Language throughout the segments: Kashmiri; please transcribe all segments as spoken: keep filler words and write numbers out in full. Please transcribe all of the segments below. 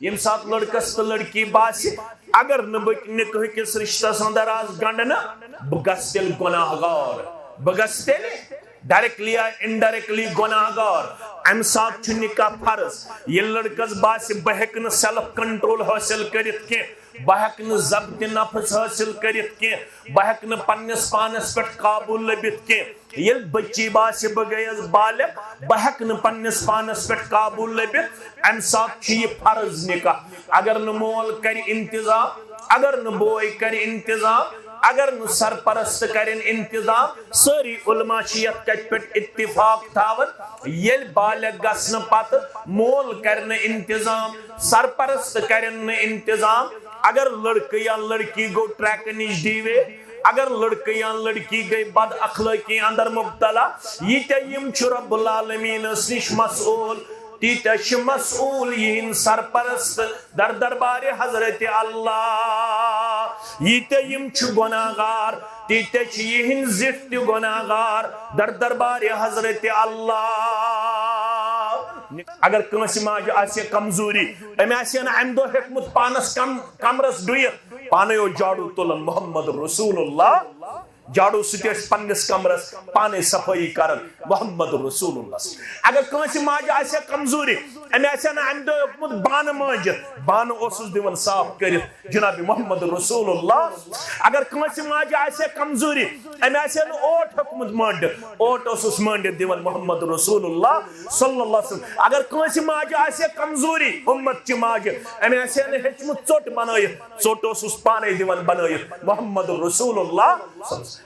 ییٚمہِ ساتہٕ لڑکس تہٕ لڑکی باسہِ، اگر نہٕ بہٕ نکاح کِس رشتس اندر آس گنڈنہٕ، بہٕ گژھٕ تیٚلہِ گۄناہ گار۔ بہٕ گژھٕ تیٚلہِ ڈائریکٹلی یا انڈائریکٹلی گۄناہ گار۔ امہِ ساتہٕ چھُ نکاح فرض۔ ییٚلہِ لڑکس باسہِ، بہٕ ہیٚکہٕ نہٕ سیلف کنٹرول حٲصِل کٔرِتھ کینٛہہ، بہٕ ہیٚکہٕ نہٕ ضبط نفس حٲصِل کٔرِتھ کینٛہہ، بہٕ ہیٚکہٕ نہٕ پننِس پانس پٮ۪ٹھ قابو لٔبِتھ کینٛہہ۔ ییٚلہِ بچی باسہِ، بہٕ گٔیَس بالغ، بہٕ ہیٚکہٕ نہٕ پننِس پانس پٮ۪ٹھ قابو لٔبِتھ، امہِ ساتہٕ چھُ یہِ فرض نکاح۔ اگر نہٕ مول کرِ انتظام، اگر نہٕ بوے کرِ انتظام، اگر نہٕ سرپرست کرن انتظام، سٲری علماء چھِ یتھ کتھِ پٮ۪ٹھ اتفاق تھاوان، ییٚلہِ بالغ گژھنہٕ پتہٕ مول کرِ نہٕ انتظام، سرپرست کرن نہٕ انتظام، اگر لڑکہٕ یا لڑکی گوٚو ٹریکہٕ نِش ڈیویٹ، اگر لڑکہٕ یا لڑکی گٔے بد اخلٲقی اندر مبتلا، ییٖتیٛاہ یِم چھِ رب العالمینس نِش مسئول، تیٖتیٛاہ چھِ مسئول یِہِنٛدۍ سرپرست در دربارِ حضرت اللہ۔ ییٖتیٛاہ یِم چھِ گۄناہ گار، تیٖتیٛاہ چھِ یِہِنٛدۍ زِٹھۍ تہِ گۄناہ گار در دربارِ حضرت اللہ۔ اگر کٲنٛسہِ ماجہِ آسہِ ہے کمزوری، أمۍ آسہِ ہے نہٕ امہِ دۄہ ہیوٚکمُت پانس کم-، کمرس ڈُیِتھ، پانے اوس جاڑو تُلان محمد رسول اللہ۔ جاڑو سۭتۍ ٲسۍ پننِس کمرس پانے صفٲیی کران محمد رسول اللہ۔ اگر کٲنٛسہِ ماجہِ آسہِ ہے کمزوری، أمۍ آسہِ ہے نہٕ امہِ دۄہ ہیوٚکمُت بانہٕ مٲنجِتھ، بانہٕ اوسُس دِوان صاف کٔرِتھ جناب محمد رسول اللہ۔ اگر کٲنٛسہِ ماجہِ آسہِ ہے کمزوری، أمۍ آسہِ ہے نہٕ اوٹ ہیوٚکمُت مٲنڈِتھ، اوٹ اوسُس مٲنڈِتھ دِوان محمد رسول اللہ صلی اللہ علیہ وسلم۔ اگر کٲنٛسہِ ماجہِ آسہِ ہے کمزوری، امت چہِ ماجہِ، أمۍ آسہِ ہے نہٕ ہیٚچھمُت ژوٚٹ بنٲیِتھ، ژوٚٹ اوسُس پانے دِوان بنٲیِتھ محمد رسول اللہ۔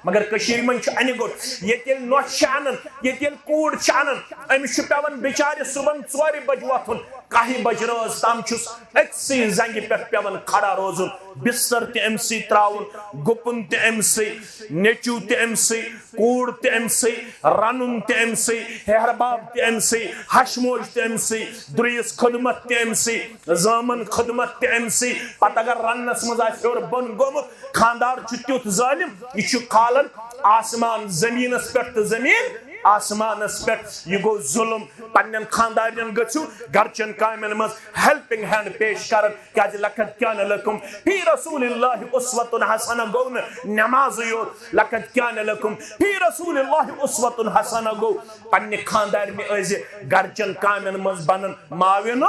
مگر کٔشیٖرِ منٛز چھُ انہِ گوٚٹ، ییٚتہِ ییٚلہِ نۄش چھِ انان، ییٚتہِ ییٚلہِ کوٗر چھِ انان، أمِس چھُ پٮ۪وان بِچارِ صُبحن ژورِ بجہِ وۄتھُن، کاہہِ بجہِ رٲژ تام چھُس أکسٕے زنٛگہِ پٮ۪ٹھ پٮ۪وان کھڑا روزُن، بستر تہِ أمسٕے تراوُن، گُپُن تہِ أمسٕے، نیٚچوٗ تہِ أمسٕے، کوٗر تہِ أمسٕے، رنُن تہِ أمسٕے، ہیہر باب تہِ أمسٕے، ہش موج تہِ أمسٕے، درٛیِس خدمت تہِ أمسٕے، زامن خدمت تہِ أمسٕے۔ پتہٕ اگر رننس منٛز آسہِ ہیوٚر بۄن گوٚمُت، خاندار چھُ تیُتھ ظٲلِم، یہِ چھُ کھالان آسمان زٔمیٖنس پٮ۪ٹھ تہٕ زٔمیٖن آسمانس پٮ۪ٹھ۔ یہِ گوٚو ظُلُم۔ پننٮ۪ن خاندارٮ۪ن گٔژھِو گرچٮ۪ن کامٮ۪ن منٛز ہیلپنگ ہینڈ پیش کران، کیازِ لقد کان لکم فی رسول اللہ اسوۃ حسنہ گوٚو نہٕ نمازٕے یوت، لقد کان لکم فی رسول اللہ اسوۃ حسنہ گوٚو پننہِ خاندارنہِ ٲسۍ زِ گرچٮ۪ن کامٮ۪ن منٛز بنن معاون و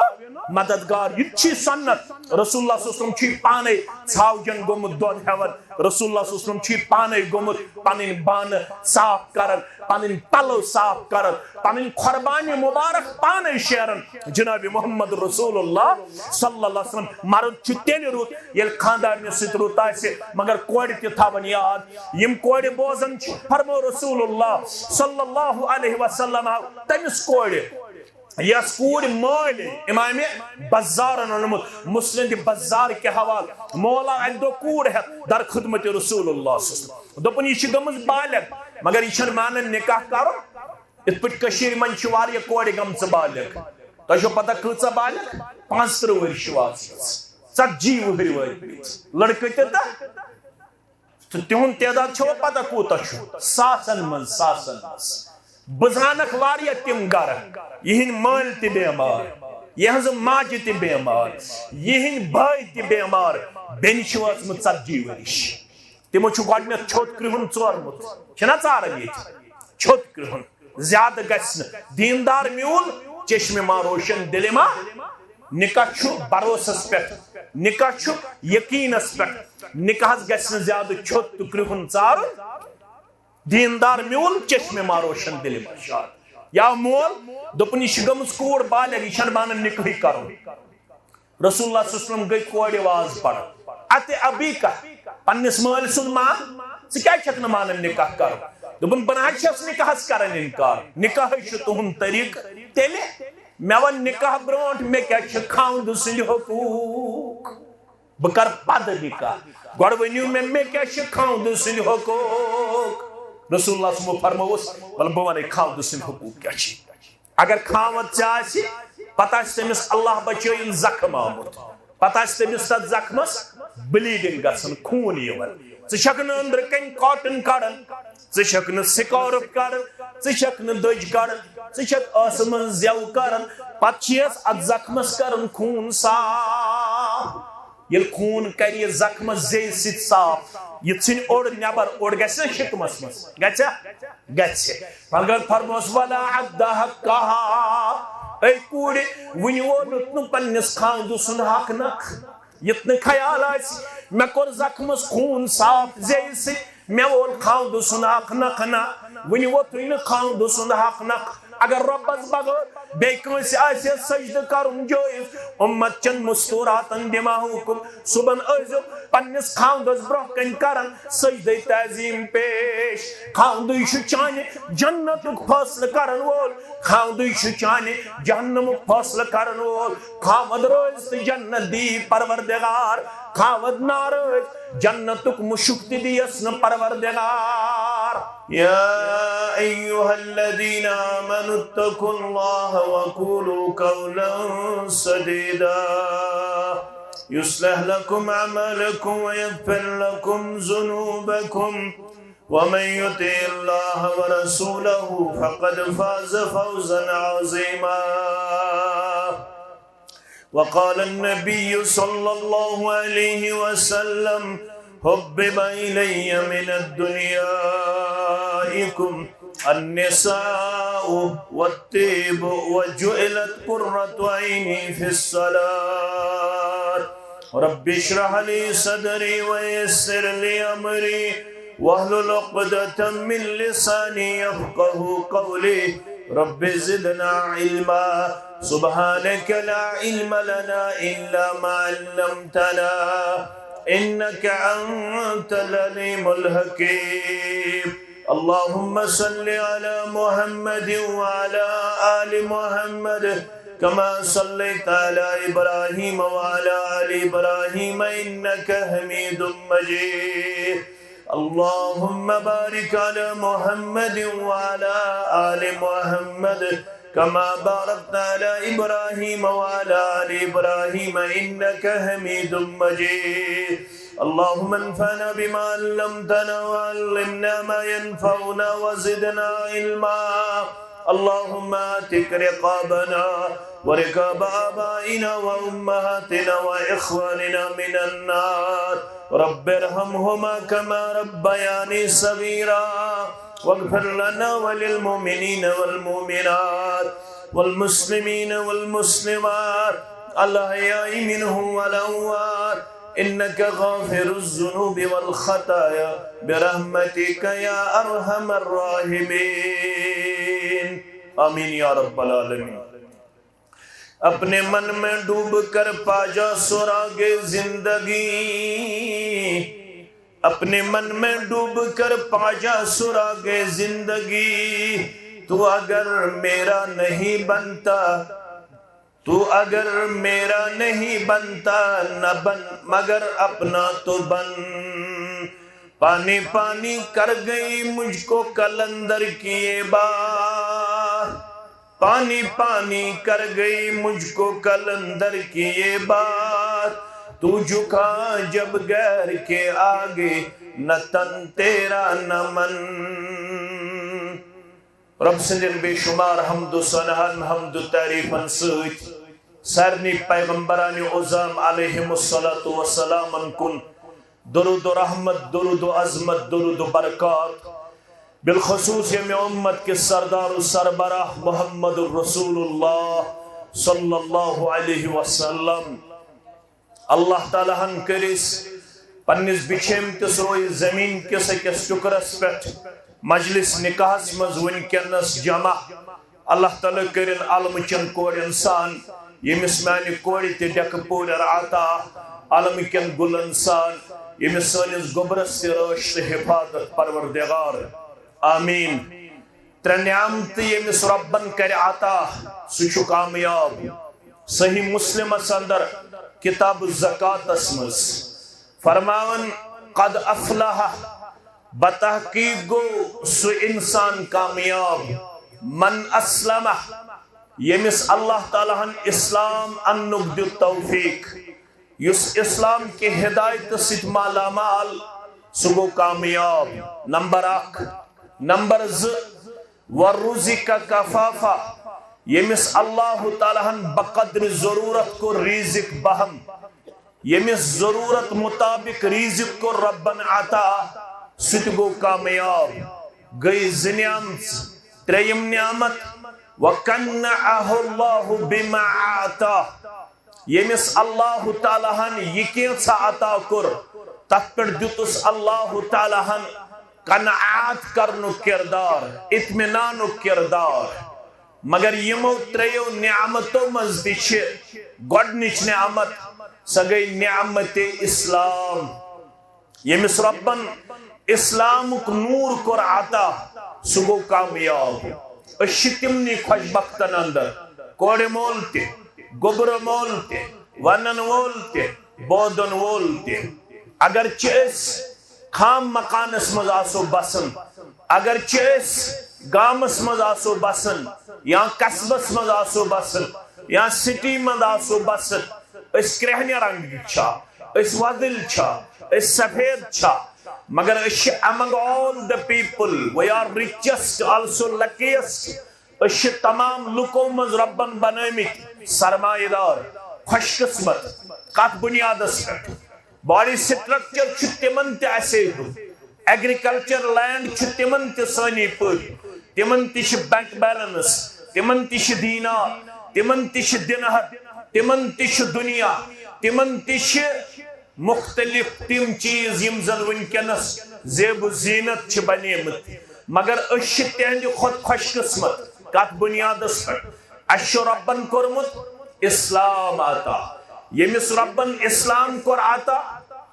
مددگار۔ یہِ تہِ چھُ سنت۔ رسول اللہ صلی اللہ علیہ وسلم چھُ پانے ژھاوجن گوٚمُت دۄد ہٮ۪وان۔ رسول اللہ صلی اللہ علیہ وسلم چھُ پانے گوٚمُت پنٕنۍ بانہٕ صاف کران، پنٕنۍ پلو صاف کران، پنٕنۍ قربانی مبارک پانے شیران۔ جناب محمد رسول اللہ صلی اللہ علیہ وسلم۔ مرد چھُ تیٚلہِ رُت ییٚلہِ خاندارنہِ سۭتۍ رُت آسہِ، مگر کورِ تہِ تھاوان یاد۔ یِم کورِ بوزان چھِ، فرمو رسول اللہ صلی اللہ علیہ وسلم، تٔمِس کورِ، یس کوٗر مٲلۍ امام بزارن اوٚنمُت، مسند بزار کہِ حوالہٕ، مولا اکہِ دۄہ کوٗر ہٮ۪تھ در خدمت رسول اللہ صلی اللہ علیہ وسلم۔ دوٚپُن، یہِ چھِ گٔمٕژ بالغ، مگر یہِ چھَنہٕ مانان نکاح کرُن۔ یِتھ پٲٹھۍ کٔشیٖرِ منٛز چھِ واریاہ کورِ گٔمژٕ بالغ۔ تۄہہِ چھو پتہ کۭژاہ بالغ؟ پانٛژترٕٛہ ؤرۍ چھِ واژمٕژ، ژتجی وُہٕرۍ وٲتمٕتۍ لڑکہٕ تہِ تہٕ تہٕ تِہُنٛد تعداد چھو پتہ کوٗتاہ چھُ؟ ساسن منٛز، ساسن منٛز۔ بہٕ زانکھ واریاہ تِم گرٕ، یِہِنٛدۍ مٲلۍ تہِ بیمار، یِہٕنٛزٕ ماجہِ تہِ بیمار، یِہِنٛدۍ بٲے تہِ بیمار، بیٚنہِ چھِ وٲژمٕژ ژتجی ؤرِش۔ تِمو چھُ گۄڈٕنٮ۪تھ چھوٚت کرٛہُن ژورمُت، چھِنہ ژاران ییٚتہِ؟ چھوٚت کرٛہُن۔ زیادٕ گژھِ نہٕ۔ دیندار میون، چشمِ ما روشن دِلِ ما۔ نکاح چھُ بھروسس پٮ۪ٹھ، نکاح چھُ یقینس پٮ۪ٹھ۔ نکاحس گژھِ نہٕ زیادٕ چھوٚت تہٕ کرٛہُن ژارُن۔ دیندار میون، چشمِ ما روشن دِلِ ما۔ شاد۔ یا مول، دوٚپُن، یہِ چھِ گٔمٕژ کوٗر بالغ، یہِ چھَنہٕ مانان نکاحٕے کرُن۔ رسول اللہ صلی اللہ علیہ وسلم گٔے کورِ واز پران۔ اتہِ ابی کا، پننِس مٲلۍ سُنٛد مان، ژٕ کیٛازِ چھکھ نہٕ مانان نکاح کرُن؟ دوٚپُن، بہٕ نہ حظ چھَس نکاحس کران انکار، نکاحٕے چھُ تُہُنٛد طریٖقہٕ۔ تیٚلہِ مےٚ وَن نکاح برونٛٹھ، مےٚ کیٛاہ چھِ خاوندٕ سٕنٛدۍ حقوٗق؟ بہٕ کرٕ پتہٕ نکاح، گۄڈٕ ؤنِو مےٚ، مےٚ کیٛاہ چھِ خاوندٕ سٕنٛدۍ حقوٗق؟ رسول اللہ صلی اللہ علیہ وسلم فرمووُس، وَلہٕ بہٕ وَنَے خاوندٕ سٕنٛدۍ حقوٗق کیٛاہ چھِ۔ اگر خاوند ژےٚ آسہِ، پتہٕ آسہِ تٔمِس اللہ بچٲیِن زخم آمُت، پتہٕ آسہِ تٔمِس تتھ زخمس بلیڈنگ گژھان، خوٗن یِوان، ژٕ چھکھ نہٕ أنٛدرٕ کنۍ کاٹن کڑان، ژٕ چھکھ نہٕ سکارف کڑان، ژٕ چھکھ نہٕ دٔج کڑان، ژٕ چھکھ ٲسہٕ منٛز زٮ۪و کڑان، پتہٕ چھِ یَس اَتھ زخمَس کَرُن خوٗن صاف۔ ییٚلہِ خوٗن کَرِ یہِ زخمَس زیٚیہِ سۭتۍ صاف، یہِ ژھٕنہِ اوٚڑ نٮ۪بر، اوٚڑ گژھِ نا شِکمَس منٛز، گژھِ ہا؟ گژھِ۔ پتہٕ فرموس، "ولا ادّا حقہا"، اے کوٗرِ، وُنہِ ووٚنُتھ نہٕ پننِس خاوندٕ سُنٛد حق نکھ۔ یُتھ نہٕ خیال آسہِ، مےٚ کوٚر زخمس خوٗن صاف زیٚیہِ سۭتۍ، مےٚ وول خاوندٕ سُنٛد حق نکھ۔ نہ، وُنہِ ووٚتھُے نہٕ خاوندٕ سُنٛد حق نکھ۔ اگر رۄبس بغٲر بیٚیہِ کٲنٛسہِ آسہِ سجدٕ کرُن جٲیز، اُمت چٮ۪ن مستوٗراتن دِمہٕ ہا حُکم، صُبحن ٲسۍزیو پننِس خاوندس برونٛہہ کنہِ کران سجدے تعظیم پیش۔ خاوندٕے چھُ چانہِ جنتُک فٲصلہٕ کرن وول، خاوندٕے چھُ چانہِ جہنمُک فٲصلہٕ کرن وول۔ خاوند روزِ تہٕ جنت دی پروردگار، خاوند ناراض جنتُک مُشُک تہِ دِیَس نہٕ پروردگار۔ يا أيها الذين آمنوا اتقوا الله وقولوا قولا سديدا يصلح لكم أعمالكم ويغفر لكم ذنوبكم ومن يطع الله ورسوله فقد فاز فوزا عظيما. وقال النبي صلى الله عليه وسلم: "حبب إلي من الدنيا النساء والطيب وجعلت قرة عيني في الصلاة." رب اشرح لي صدري ويسر لي أمري واحلل عقدة من لساني يفقه قولي. رب زدنا علما. سبحانك لا علم لنا إلا ما علمتنا إنك أنت العليم الحكيم. اللهم صل على محمد وعلى آل محمد كما صليت على إبراهيم وعلى آل إبراهيم إنك حميد مجيد. اللهم بارك على محمد وعلى آل محمد كما باركت على إبراهيم وعلى آل إبراهيم إنك حميد مجيد. اللهم انفعنا بما علمتنا وعلمنا ما ينفعنا وزدنا علما. اللهم اعتق رقابنا ورقاب آبائنا وأمهاتنا وإخواننا من النار. رب ارحمهما كما ربياني صغيرا. واغفر لنا وللمؤمنين والمؤمنات والمسلمين والمسلمات الأحياء منهم والأموات إنك غافر الذنوب والخطايا برحمتك يا أرحم الراحمين. آمين يا رب العالمين. اپنے من میں ڈوب کر پا جا سراغ زندگی، اپنے من میں ڈوب کر پا جا سراغ زندگی۔ تو اگر میرا نہیں بنتا، تو اگر میرا نہیں بنتا، نہ بن مگر اپنا تو بن۔ پانی پانی کر گئی مجھ کو قلندر کی یہ بات، پانی پانی کر گئی مجھ کو قلندر کی یہ بات۔ تو جھکا جب غیر کے آگے، نہ تن تیرا نہ من۔ رب سٕنٛدٮ۪ن بے شمار حمد و ثناہن، حمد و تعریفن سۭتۍ سارنٕے پیغمبرانِ عظام علیہم الصلوۃ والسلامن کُن درود و رحمت، درود و عظمت، درود و برکات، بالخصوص ییٚمہِ اُمت کِس سردار و سربراہ محمد رسول اللہ صلی اللہ علیہ وسلم۔ اللہ تعالیٰ ہن کٔرۍ أسۍ پننِس بِچھیمتِس رویہِ زمین کِس أکِس ٹُکرس پٮ۪ٹھ مجلس نکاحس منٛز وٕنکیٚنس جمع۔ اللہ تعالیٰ کٔرِن علمہٕ چٮ۪ن کورٮ۪ن سان، ییٚمِس میانہِ کورِ تہِ ڈٮ۪کہٕ پورٮ۪ر عطا، علمہٕ کٮ۪ن گُلن سان، ییٚمِس سٲنِس گوٚبرس تہِ رٲچھ تہٕ حفاظت پروردگار۔ آمین۔ ترٛےٚ نعمتہٕ ییٚمِس رۄبن کرِ عطا، سُہ چھُ کامیاب۔ صحیح مسلمس اندر کتاب الزکاتس منٛز فرماوان، "قد افلح"، بتحقیق گوٚو سُہ انسان کامیاب، "من اسلم"، ییٚمِس اللہ تعالیٰ ہن اسلام اننُک دیُت توفیق۔ یُس اسلام کہِ ہدایتہٕ سۭتۍ مالا مال، سُہ گوٚو کامیاب۔ نمبر اکھ۔ نمبر زٕ، "ورزق کفافا"، ییٚمِس اللہ تعالیٰ ہن بقدر ضروٗرت کوٚر رزق بہم، ییٚمِس ضروٗرت مُطابق رزق کوٚر ربن عطا، سُہ تہِ گوٚو کامیاب۔ گٔے زٕ نعمژٕ۔ ترٛیٚیِم نعمت، وقنعه الله بما آتاه۔ ییٚمِس اللہ تعالیٰ ہن یہِ کینٛژھا عطا کوٚر، تتھ پٮ۪ٹھ دیُتُس اللہ تعالیٰ ہن قناعت کرنُک کردار، اطمینانُک کردار۔ مگر یِمو ترٛیٚیو نعمتو منٛز تہِ چھِ گۄڈٕنِچ نعمت، سۄ گٔے نعمت اسلام۔ ییٚمِس رۄبن اسلامُک نوٗر کوٚر عطا، سُہ گوٚو کامیاب۔ أسۍ چھِ تِمنٕے خۄش بختن اندر، کورِ مول تہِ، گوٚبرٕ مول تہِ، ونن وول تہِ، بودن وول تہِ۔ اگرچہِ أسۍ خام مکانس منٛز آسو بسان، اگرچہِ أسۍ گامس منٛز آسو بسان، یا قصبس منٛز آسو بسان، یا سٹی منٛز آسو بسان، أسۍ کرٛہنہِ رنگٕکۍ چھا، أسۍ وۄزٕلۍ چھا، أسۍ سفید چھا، مگر أسۍ چھِ among all the people we are richest also luckiest۔ أسۍ چھِ تمام لُکو منٛز رۄبن بنٲومٕتۍ سرمایہ دار، خۄش قسمت۔ کتھ بنیادس پٮ۪ٹھ؟ باڈی سٹرکچر چھُ تِمن تہِ اسے ہیوٗ، ایگریکلچر لینڈ چھُ تِمن تہِ سٲنی پٲٹھۍ، تِمن تہِ چھِ بینک بیلنس، تِمن تہِ چھِ دینار، تِمن تہِ چھِ دِنہر، تِمن تہِ چھُ دُنیا، تِمن تہِ چھِ مختلف تِم چیٖز یِم زن وٕنکیٚنس زیب و زینت چھِ بنیمٕتۍ، مگر أسۍ چھِ تِہنٛدِ کھۄتہٕ خۄش قسمت۔ کتھ بنیادس پٮ۪ٹھ؟ اسہِ چھُ رۄبن کوٚرمُت اسلام عطا۔ ییٚمِس رۄبن اسلام کوٚر عطا،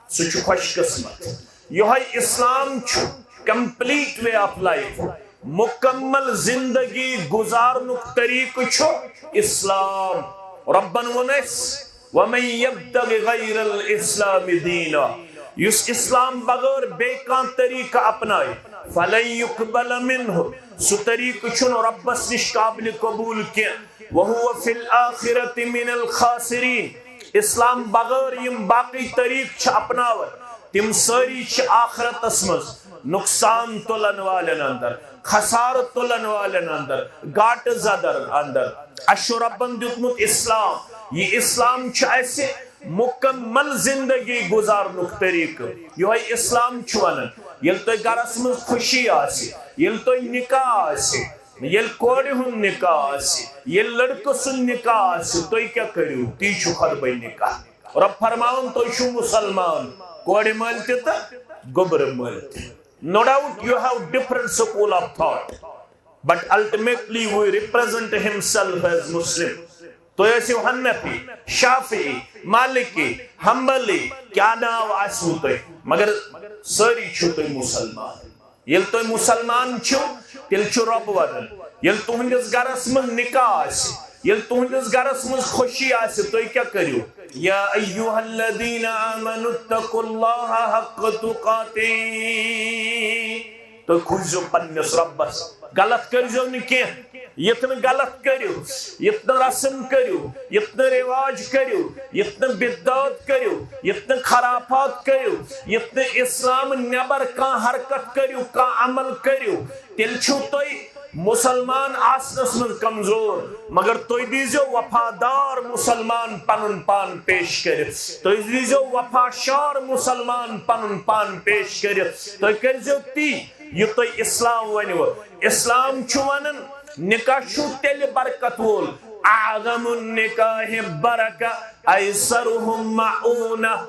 سُہ چھُ خۄش قسمت۔ یِہوٚے اسلام چھُ complete way of life، مکمل زندگی گزارنُک طریقہٕ چھُ اسلام۔ رۄبن ووٚن اسہِ، ومن یبتغ غیر الاسلام دینا، یُس اسلام بغٲر بیٚیہِ کانٛہہ طریقہٕ اپنایہِ، فلن یقبل منہ، سُہ طریقہٕ چھُنہٕ رۄبس نِش قابلِ قبول کینٛہہ۔ وہو فی الآخرۃ من الخاسرین، اسلام بغٲر یِم باقٕے طریقہٕ چھِ اپناوان، تِم سٲری چھِ آخرتس منٛز نقصان تُلن والٮ۪ن اندر، خسارٕ تُلن والٮ۪ن اندر، گاٹہٕ زدن اندر۔ اسہِ چھُ رۄبن دیُتمُت اسلام۔ یہِ اسلام چھُ اسہِ مکمل زندگی گزارنُک طریقہٕ۔ یِہوٚے اسلام چھُ ونان، ییٚلہِ تۄہہِ گرس منٛز خوشی آسہِ، ییٚلہِ تۄہہِ نکاح آسہِ، ییٚلہِ کورِ ہُنٛد نکاح آسہِ، ییٚلہِ لڑکہٕ سُنٛد نکاح آسہِ، تُہۍ کیٛاہ کٔرِو؟ تی چھُ خطبے نکاح۔ رۄب فرماوان، تُہۍ چھِو مسلمان، کورِ مٲلۍ تہِ تہٕ گوٚبرٕ مٲلۍ تہِ۔ No doubt you have different school of thought, but ultimately we represent himself as Muslim. تُہۍ ٲسِو حنفی، شافعی، مالکی، حنبلی، کیٛاہ ناو آسِوٕ تۄہہِ، مگر سٲری چھِو تُہۍ مسلمان۔ ییٚلہِ تُہۍ مسلمان چھِو، تیٚلہِ چھُ رۄب ونان، ییٚلہِ تُہنٛدِس گرس منٛز نکاح آسہِ، ییٚلہِ تُہنٛدِس گرس منٛز خوشی آسہِ، تُہۍ کیٛاہ کٔرِو؟ یا ایھا الذین آمنوا اتقوا اللہ حق تقاتہ، تُہۍ کھوٗژزیو پننِس رۄبس، غلط کٔرزیو نہٕ کینٛہہ۔ یِتھ نہٕ غلط کٔرِو، یِتھ نہٕ رسم کٔرِو، یِتھ نہٕ رواج کٔرِو، یِتھ نہٕ بدعت کٔرِو، یِتھ نہٕ خرافات کٔرِو، یِتھ نہٕ اسلام نٮ۪بر کانٛہہ حرکت کٔرِو، کانٛہہ عمل کٔرِو، تیٚلہِ چھِو تُہۍ مسلمان آسنس منٛز کمزور، مگر تُہۍ دیٖزیو وفادار مسلمان پنُن پان پیش کٔرِتھ، تُہۍ دیٖزیو وفا شار مسلمان پنُن پان پیش کٔرِتھ، تُہۍ کٔرزیو تی۔ یہِ تۄہہِ اسلام ونوٕ۔ اسلام چھُ ونان، نکاح چھُ تیٚلہِ برکت وول، اعظم النکاح برکہ، ایسرہ معونہ،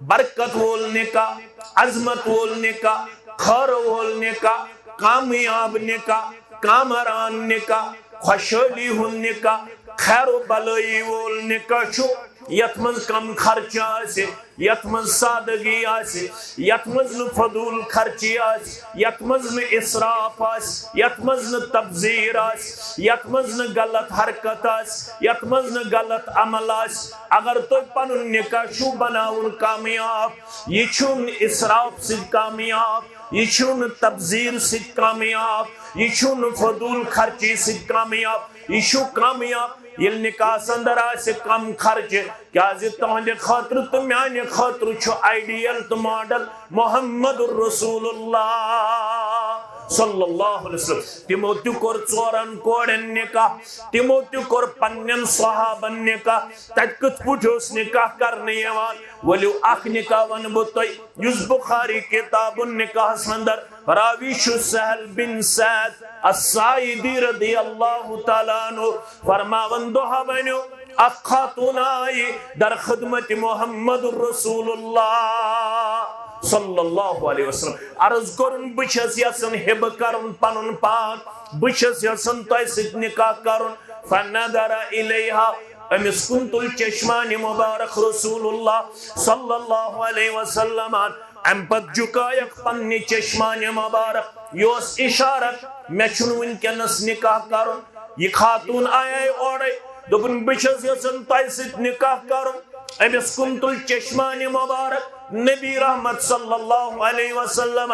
برکت وول نکاح، عظمت وول نکاح، خٲر وول نکاح، کامیاب نکاح، کامران نکاح، خۄشحٲلی ہُنٛد نکاح، خیر و بلٲیی وول نکاح چھُ، یتھ منٛز کم خرچہ آسہِ، یتھ منٛز سادگی آسہِ، یتھ منٛز نہٕ فضول خرچی آسہِ، یتھ منٛز نہٕ اسراف آسہِ، یتھ منٛز نہٕ تبذیر آسہِ، یتھ منٛز نہٕ غلط حرکت آسہِ، یتھ منٛز نہٕ غلط عمل آسہِ۔ اگر تُہۍ پنُن نکاح چھُو بناوُن کامیاب، یہِ چھُنہٕ اسراف سۭتۍ کامیاب، یہِ چھُنہٕ تبذیر سۭتۍ کامیاب، یہِ چھُنہٕ فضول خرچی سۭتۍ کامیاب، یہِ چھُ کامیاب ییٚلہِ نکاحس اندر آسہِ کم خرچہٕ، کیازِ تُہنٛدِ خٲطرٕ تہٕ میانہِ خٲطرٕ چھُ آئیڈیل تہٕ ماڈل محمد رسول اللہ۔ صلی اللہ علیہ وسلم۔ تِمو تہِ کوٚر ژورن کورٮ۪ن نکاح، تِمو تہِ کوٚر پننٮ۪ن صحابن نکاح۔ تتہِ کِتھ پٲٹھۍ اوس نکاح کرنہٕ یِوان؟ ؤلِو، اکھ نکاح ونہٕ بہٕ تۄہہِ، یُس بخاری کتاب النکاحس اندر راوی چھُ سہل بن سعد الساعدی رضی اللہ تعالیٰ عنہ، فرماوان، دۄہ بنیو، اکھ خاتون آیہِ در خدمت محمد رسول اللہ صلی اللہ علیہ وسلم۔ عرض کوٚرُن، بہٕ چھَس یژھان ہبہٕ کرُن پنُن پان، بہٕ چھَس یژھان تۄہہِ سۭتۍ نکاح کرُن۔ فنظر الیہا، أمِس کُن تُل چشمانِ مبارک رسول اللہ صلی اللہ علیہ وسلم۔ امہِ پتہٕ جُکایکھ پننہِ چشمانِ مبارک۔ یہِ اوس اشارت، مےٚ چھُنہٕ وٕنکیٚنس نکاح کرُن۔ یہِ خاتون آیے اورے، دوٚپُن، بہٕ چھَس یژھان تۄہہِ سۭتۍ نکاح کرُن۔ أمِس کُن تُل چشمانِ مبارک نبی رحمت صلی اللہ علیہ وسلم۔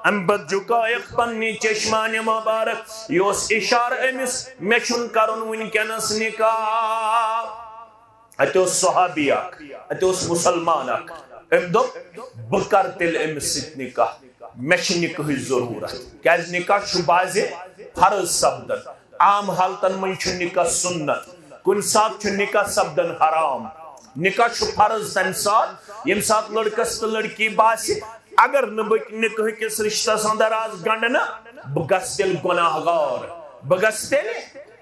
امہِ پتہٕ جُکایکھ پننہِ چشمانِ مبارک۔ یہِ اوس اشارٕ أمِس، مےٚ چھُنہٕ کرُن وٕنکیٚنس نکاح۔ اتہِ اوس صحابی اکھ، اتہِ اوس مسلمان اکھ۔ أمۍ دوٚپ، بہٕ کرٕ تیٚلہِ أمِس سۭتۍ نکاح، مےٚ چھِ نکاحٕچ ضروٗرت۔ کیازِ؟ نکاح چھُ بعضِ فرض سپدان۔ عام حالتن منٛز چھُ نکاح سُنت، کُنہِ ساتہٕ چھُ نکاح سپدان حرام۔ نکاح چھُ فرض تمہِ ساتہٕ، ییٚمہِ ساتہٕ لڑکس تہٕ لڑکی باسہِ، اگر نہٕ بہٕ نکاح کِس رشتس اندر آز گنڈنہٕ، بہٕ گژھٕ تیٚلہِ گۄناہ گار، بہٕ گژھٕ تیٚلہِ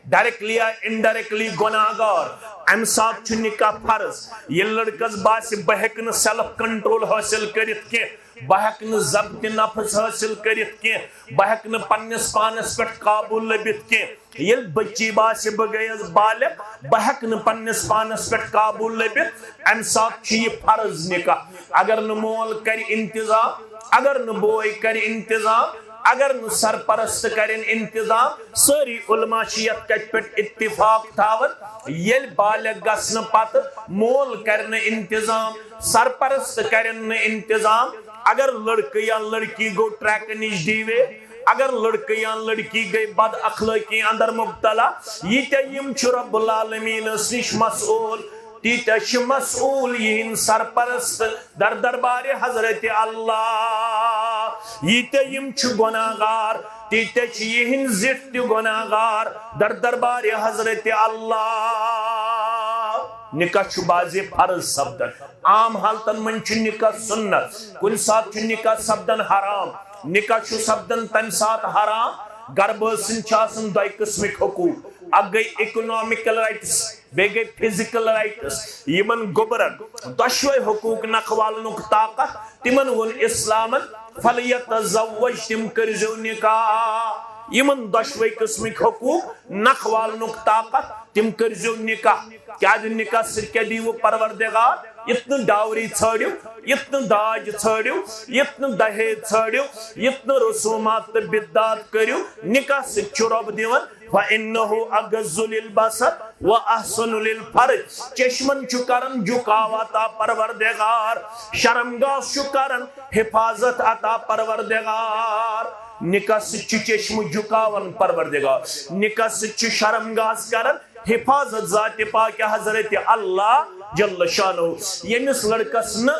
ڈائریکٹلی یا انڈائریکٹلی گۄناہ گار۔ امہِ ساتہٕ چھُ نکاح فرض۔ ییٚلہِ لڑکس باسہِ، بہٕ ہیٚکہٕ نہٕ سیلف کنٹرول حٲصِل کٔرِتھ کینٛہہ، بہٕ ہیٚکہٕ نہٕ ضبط نفس حٲصِل کٔرِتھ کینٛہہ، بہٕ ہیٚکہٕ نہٕ پننِس پانس پٮ۪ٹھ قابو لٔبِتھ کینٛہہ، ییٚلہِ بچی باسہِ، بہٕ گٔیَس بالغ، بہٕ ہیٚکہٕ نہٕ پننِس پانس پٮ۪ٹھ قابو لٔبِتھ، امہِ ساتہٕ چھُ یہِ فرض نکاح۔ اگر نہٕ مول کرِ انتظام، اگر نہٕ بوے کرِ انتظام، اگر نہٕ سرپرست کرن انتظام، سٲری علماء چھِ یتھ کتھِ پٮ۪ٹھ اتفاق تھاوان، ییٚلہِ بالغ گژھنہٕ پتہٕ مول کرِ نہٕ انتظام، سرپرست کرن نہٕ انتظام، اگر لڑکہٕ یا لڑکی گوٚو ٹریکہٕ نِش ڈیویٹ، اگر لڑکہٕ یا لڑکی گٔے بد اخلٲقی اندر مبتلا، ییٖتیٛاہ یِم چھِ رب العالمینس نِش مسئول، تیٖتیٛاہ چھِ مسئول یِہِنٛدۍ سرپرست در دربارِ حضرت اللہ۔ ییٖتیٛاہ یِم چھِ گۄناہ گار، تیٖتیٛاہ چھِ یِہِنٛدۍ زِٹھۍ تہِ گۄناہ گار در دربارِ حضرت اللہ۔ نکاح چھُ بعضِ فرض سپدان، عام حالتن منٛز چھُ نکاح سُنت، کُنہِ ساتہٕ چھُ نکاح سپدان حرام۔ نکاح چھُ سپدان تمہِ ساتہٕ حرام، گرٕ بٲژ سٕنٛدۍ چھِ آسان دۄیہِ قٕسمٕکۍ حقوٗق، اکھ گٔے اکنامکل رائٹس، بیٚیہِ گٔے فزیکل رائٹس۔ یِمن گوٚبرن دۄشوے حقوٗق نکھوالنُک طاقت، تِمن ووٚن اسلامن، فلیتزوج، تِم کٔرزیو نکاح۔ یِمن دۄشوے قٕسمٕکۍ حقوٗق نکھوالنُک طاقت، تِم کٔرزیو نکاح۔ کیازِ؟ نکاح سۭتۍ کیٛاہ دِیِوٕ پروردگار؟ یِتھ نہٕ ڈاوری ژھٲنٛڈِو، یِتھ نہٕ داج ژھٲنٛڈِو، یِتھ نہٕ دہیج ژھٲنٛڈِو، یِتھ نہٕ رسومات تہٕ بدعات کٔرِو، نکاح سۭتۍ چھُ رۄب دِوان، فإنه أغض للبصر وأحصن للفرج۔ چشمن چھُ کران جُکاو عطا پروردگار، شرمگاہس چھُ کران حفاظت عطا پروردگار۔ نکاح سۭتۍ چھُ چشمہٕ جُکاوان پروردگار، نکاح سۭتۍ چھُ شرمگاہس کران حفاظت ذاتِ پاکِ حضرت اللہ جل شانہ۔ ییٚمِس لڑکس نہٕ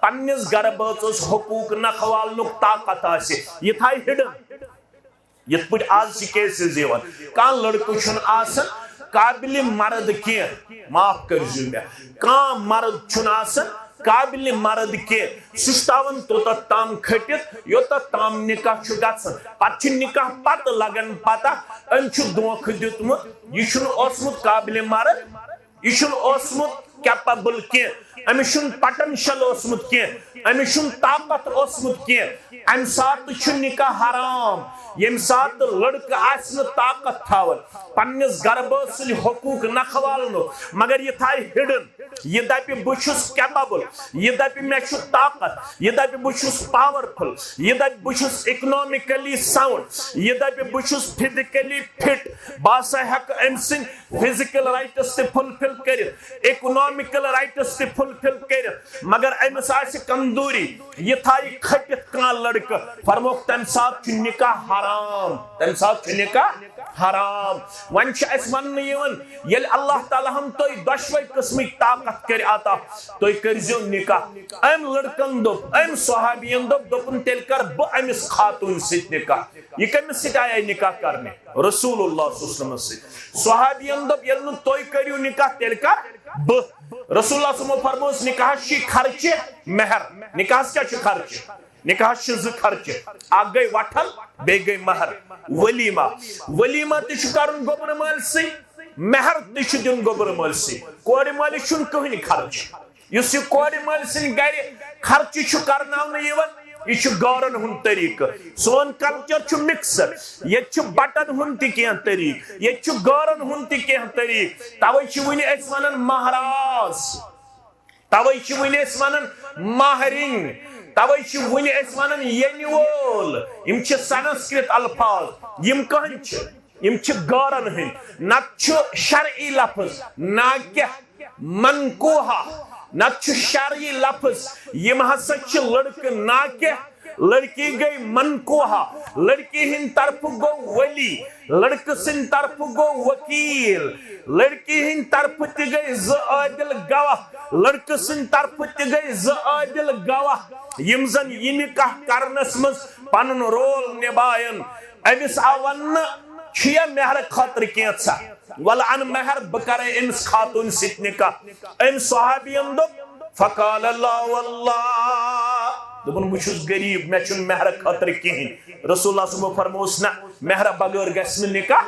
پننِس گرٕ بٲژس حقوٗق نکھوالنُک طاقت آسہِ، یہِ تھایہِ ہِڈٕن۔ یِتھ پٲٹھۍ آز چھِ کیسز یِوان، کانٛہہ لڑکہٕ چھُنہٕ آسان قابلِ مرد کینٛہہ، معاف کٔرزیو مےٚ، کانٛہہ مرد چھُنہٕ آسان قابلِ مرد کینٛہہ، سُہ چھُ تھاوان توٚتتھ تام کھٔٹِتھ، یوٚتتھ تام نکاح چھُ گژھان۔ پتہٕ چھُ نکاح پتہٕ لگان پتہ، أمۍ چھُ دھوکہٕ دیُتمُت، یہِ چھُنہٕ اوسمُت قابلِ مرد، یہِ چھُنہٕ اوسمُت کیپیبل کینٛہہ، أمِس چھُنہٕ پوٹینشل اوسمُت کینٛہہ، أمِس چھُنہٕ طاقت اوسمُت کینٛہہ۔ امہِ ساتہٕ چھُ نکاح حرام، ییٚمہِ ساتہٕ لڑکہٕ آسہِ نہٕ طاقت تھاوان پننِس گرٕ بٲژ سٕنٛدۍ حقوٗق نکھوالنُک، مگر یہِ تھایہِ ہِڈٕن۔ یہِ دپہِ، بہٕ چھُس کیپیبل، یہِ دپہِ، مےٚ چھُ طاقت، یہِ دپہِ، بہٕ چھُس پاورفل، یہِ دپہِ، بہٕ چھُس اکنامکلی ساؤنڈ، یہِ دپہِ، بہٕ چھُس فزیکلی فٹ، بہٕ ہسا ہٮ۪کہٕ أمۍ سٕنٛدۍ فزیکل رائٹس تہِ فلفل کٔرِتھ، اکنامکل رائٹس تہِ فلفل کٔرِتھ، مگر أمِس آسہِ کمزوری، یہِ تھایہِ کھٔٹِتھ کانٛہہ لڑکہٕ، فرموکھ، تمہِ ساتہٕ چھُ نکاح حرام، تمہِ ساتہٕ چھُ نکاح حرام۔ وۄنۍ چھُ اَسہِ وَننہٕ یِوان، ییٚلہِ اللہ تعالیٰ ہَن تۄہہِ دۄشوَے قٕسمٕکۍ طاقت کٔرۍ عطا، تُہۍ کٔرۍزیو نِکاح۔ أمۍ لٔڑکَن دوٚپ، أمۍ صحابیَن دوٚپ، دوٚپُن، "تیٚلہِ کَرٕ بہٕ أمِس خاتوٗنہِ سۭتۍ نِکاح۔" یہِ کٔمِس سۭتۍ آیے نِکاح کَرنہِ؟ رسول اللہ صلی اللہ علیہ وسلمَس سۭتۍ۔ صحابیَن دوٚپ، "ییٚلہِ نہٕ تُہۍ کٔرِو نِکاح، تیٚلہِ کَرٕ بہٕ۔" رسول اللہ صلی اللہ علیہ وسلمو فرمووُس، نِکاحَس چھِ خرچہِ، مہر۔ نِکاحَس کیٛاہ چھُ خرچہِ؟ نِکاحَس چھِ زٕ خرچہِ، اَکھ گٔے وَٹھَل، بیٚیہِ گٔے مہر۔ ؤلیٖما، ؤلیٖما تہِ چھُ کَرُن گوٚبرٕ مٲلۍ سٕے، مہر تہِ چھُ دیُن گوٚبرٕ مٲلۍ سٕے۔ کورِ مٲلِس چھُنہٕ کٕہٕنۍ خرچہٕ۔ یُس یہِ کورِ مٲلۍ سٕنٛدِ گَرِ خرچہٕ چھُ کَرناونہٕ یِوان، یہِ چھُ گٲرَن ہُنٛد طریٖقہٕ۔ سون culture چھُ mixed۔ ییٚتہِ چھُ بَٹَن ہُنٛد تہِ کینٛہہ طریٖقہٕ، ییٚتہِ چھُ گٲرَن ہُنٛد تہِ کینٛہہ طریٖقہٕ۔ تَوَے چھِ وٕنہِ أسۍ وَنان مہراز۔ توے چھِ وٕنہِ أسۍ وَنان مہرِنۍ، توے چھِ وٕنہِ أسۍ وَنان یَنہِ وول۔ یِم چھِ سنسکرت الفاظ۔ یِم کٕہٕنٛدۍ چھِ؟ یِم چھِ گٲرَن ہٕنٛدۍ۔ نَتہٕ چھُ شرعی لفظ ناکح، منکوحہ، نَتہٕ چھُ شرعی لفظ۔ یِم ہسا چھِ لڑکہٕ ناکح، لڑکی گٔے منکوحہ، لڑکی ہٕنٛدِ طرفہٕ گوٚو ولی، لڑکہٕ سٕنٛدِ طرفہٕ گوٚو وکیل، لڑکی ہٕنٛدِ طرفہٕ تہِ گٔے زٕ عٲدِل گواہ، لڑکہٕ سٕنٛدِ طرفہٕ تہِ گٔے زٕ عٲدِل گواہ، یِم زن یہِ نکاح کرنس منٛز پنُن role نباین۔ أمِس آو وننہٕ، چھُیا مہرٕ خٲطرٕ کینٛژھا؟ ولہٕ ان مہر، بہٕ کرے أمِس خاتوٗنہِ سۭتۍ نکاح۔ أمۍ صحابین دوٚپ، فقال لا واللہ، دوٚپُن، بہٕ چھُس غریٖب، مےٚ چھُنہٕ مہرٕ خٲطرٕ کِہیٖنۍ۔ رسول اللہ صٲبن فرمووُس، نہ، مہرٕ بغٲر گژھِ نہٕ نکاح،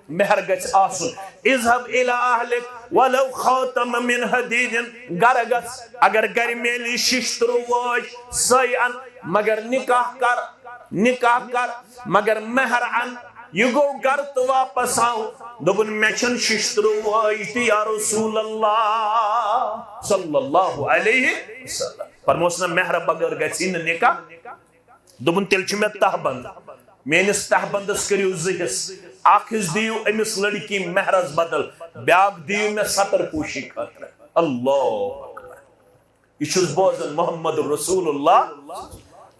مہر گژھِ آسُن۔ اذهب الى اهلك ولو خاتما من حديد، گرٕ گژھ، اگر گرِ میلی شیشتٕرو وٲج، سۄے اَن، مگر نکاح کر، نکاح کر، مگر مہر اَن۔ یہِ گوٚو گرٕ تہٕ واپس آو۔ دوٚپُن، مےٚ چھَنہٕ شِشتٕرو وٲج تہِ، یا رسول اللہ صلی اللہ علیہ وسلم۔ فرموس نہ، مہرٕ بغٲر گژھی نہٕ نکاح۔ دوٚپُن، تیٚلہِ چھُ مےٚ تہہ بند۔ میٲنِس تہہ بندس کٔرِو زٕ حصہٕ۔ اکھ حصہٕ دِیِو أمِس لڑکی مہرس بدل، بیاکھ دِیِو مےٚ ستر پوشی خٲطرٕ۔ اللہ اکبر۔ یہِ چھُس بوزان محمد رسول اللہ۔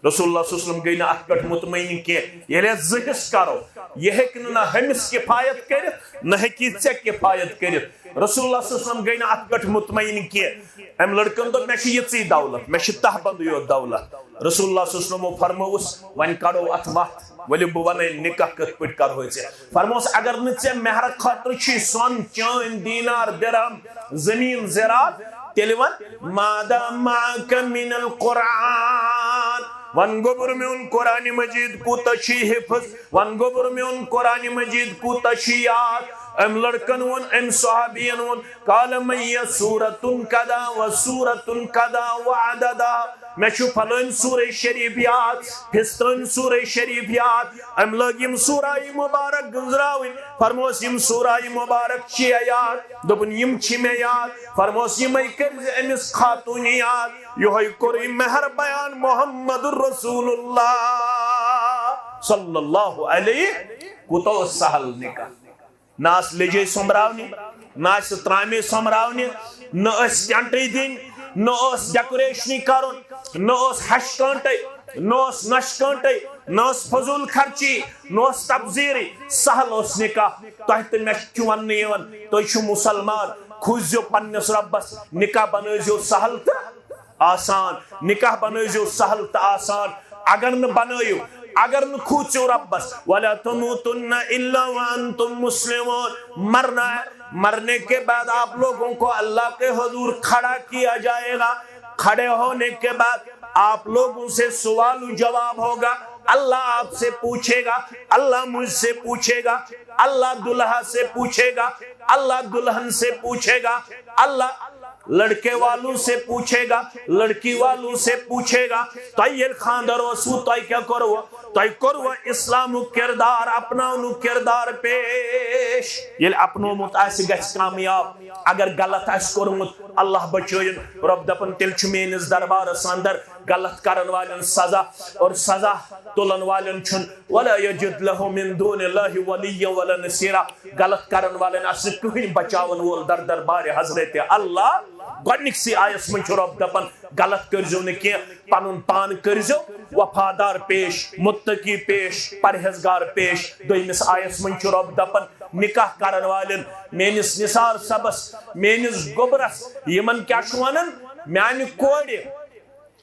رسول اللہ صلی اللہ علیہ وسلم گٔے نہٕ اتھ پٮ۪ٹھ مطمئن کینٛہہ۔ ییٚلہِ أسۍ زٕ حصہٕ کرو، یہِ ہیٚکہِ نہٕ نہ ہُمِس کفایت کٔرِتھ، نہ ہیٚکہِ یہِ ژےٚ کفایت کٔرِتھ۔ رسول اللہ صلی اللہ علیہ وسلم گٔے نہٕ اتھ پٮ۪ٹھ مطمئن کینٛہہ۔ أمۍ لڑکن دوٚپ، مےٚ چھِ یِژٕے دولت، مےٚ چھِ تہہ بندٕے یوت دولت۔ رسول اللہ صلی اللہ علیہ وسلمو فرمووُس، وۄنۍ کڑو اتھ وتھ۔ ؤلِو بہٕ وَنَے نکاح کِتھ پٲٹھۍ کرہوے ژےٚ۔ فرموس، اگر نہٕ ژےٚ مہرٕ خٲطرٕ چھُے سۄن، چٲنۍ، دینار، درہم، زٔمیٖن، زِراعت، تیٚلہِ وَن، ماذا معك من القرآن؟ وَن گوٚبُر میون، قرآن مجید کوٗتاہ چھُے حفظ؟ وَن گوٚبُر میون، قرآن مجید کوٗتاہ چھُے یاد؟ أمۍ لڑکن ووٚن، أمۍ صحابین ووٚن، قال معي سورة كذا وسورة كذا وعددها۔ مےٚ چھُ فلٲنۍ سورہ شریف یاد، فستٲنۍ سورہ شریف یاد۔ أمۍ لٲگۍ یِم سورہ مبارک گٔنزراوٕنۍ۔ فرموس، یِم سورہ مبارک چھِیا یاد؟ دوٚپُن، یِم چھِ مےٚ یاد۔ فرموس، یِمے کٔرۍ زِ أمِس خاتوٗنہِ یاد۔ یِہوٚے کوٚرُے مہر بیان محمد رسول اللہ صلی اللہ علیہ۔ کوٗتاہ اوس سہل نکاح۔ نہ آسہٕ لیٚجے سۄمبراونہِ، نہ آسہٕ ترامے سۄمبراونہِ، نہ ٲسۍ ٹینٹٕے دِنۍ، نہ اوس ڈیکوریشنٕے کرُن، نہ اوس ہشہِ کٲنٹے، نہ اوس نۄشہِ کٲنٹے، نہ اوس فضوٗل خرچی، نہ اوس تبذیرٕے۔ سہل اوس نکاح۔ تۄہہِ تہٕ مےٚ چھُ وننہٕ یِوان، تُہۍ چھِو مسلمان، کھوٗژزیو پننِس رۄبس، نکاح بنٲوزیو سہل تہٕ آسان، نکاح بنٲوزیو سہل تہٕ آسان۔ اگر نہٕ بنٲیِو، اگر نہٕ کھوٗژِو رۄبس، ولا تموتن الا وانتم مسلمون۔ مرنا ہے، مرنے کے بعد آپ لوگوں کو اللہ کے حضور کھڑا کیا جائے گا۔ کھڑے ہونے کے بعد آپ لوگوں سے سوال و جواب ہوگا۔ اللہ آپ سے پوچھے گا، اللہ مجھ سے پوچھے گا، اللہ دلہا سے پوچھے گا، اللہ دلہن سے پوچھے گا، اللہ لڑکے والوں سے پوچھے گا، لڑکی والوں سے پوچھے گا۔ تۄہہِ ییٚلہِ خانٛدر اوسوٕ، تۄہہِ کیٛاہ کوٚروٕ؟ تۄہہِ کوٚروٕ اسلامُک کردار، اپناونُک کردار پیش؟ ییٚلہِ اپنومُت آسہِ، گژھِ کامیاب۔ اگر غلط آسہِ کوٚرمُت، اللہ بچٲیِن۔ رۄب دپان، تیٚلہِ چھُ میٲنِس دربارس اندر غلط کرن والٮ۪ن سزا، اور سزا تُلن والٮ۪ن چھُنہٕ، ولا یجد لہ من دون اللہ ولیا ولا نصیرا۔ غلط کرن والٮ۪ن آسہِ نہٕ کٕہٕنۍ بچاون وول در دربارِ حضرت اللہ۔ گۄڈنِکسٕے آیس منٛز چھُ رۄب دپان، غلط کٔرزیو نہٕ کینٛہہ، پنُن پان کٔرزیو وفادار پیش، متقی پیش، پرہیزگار پیش۔ دوٚیمِس آیس منٛز چھُ رۄب دپان، نکاح کرن والٮ۪ن، میٲنِس نثار صٲبس، میٲنِس گوٚبرس، یِمن کیٛاہ چھُ ونان؟ میانہِ کورِ،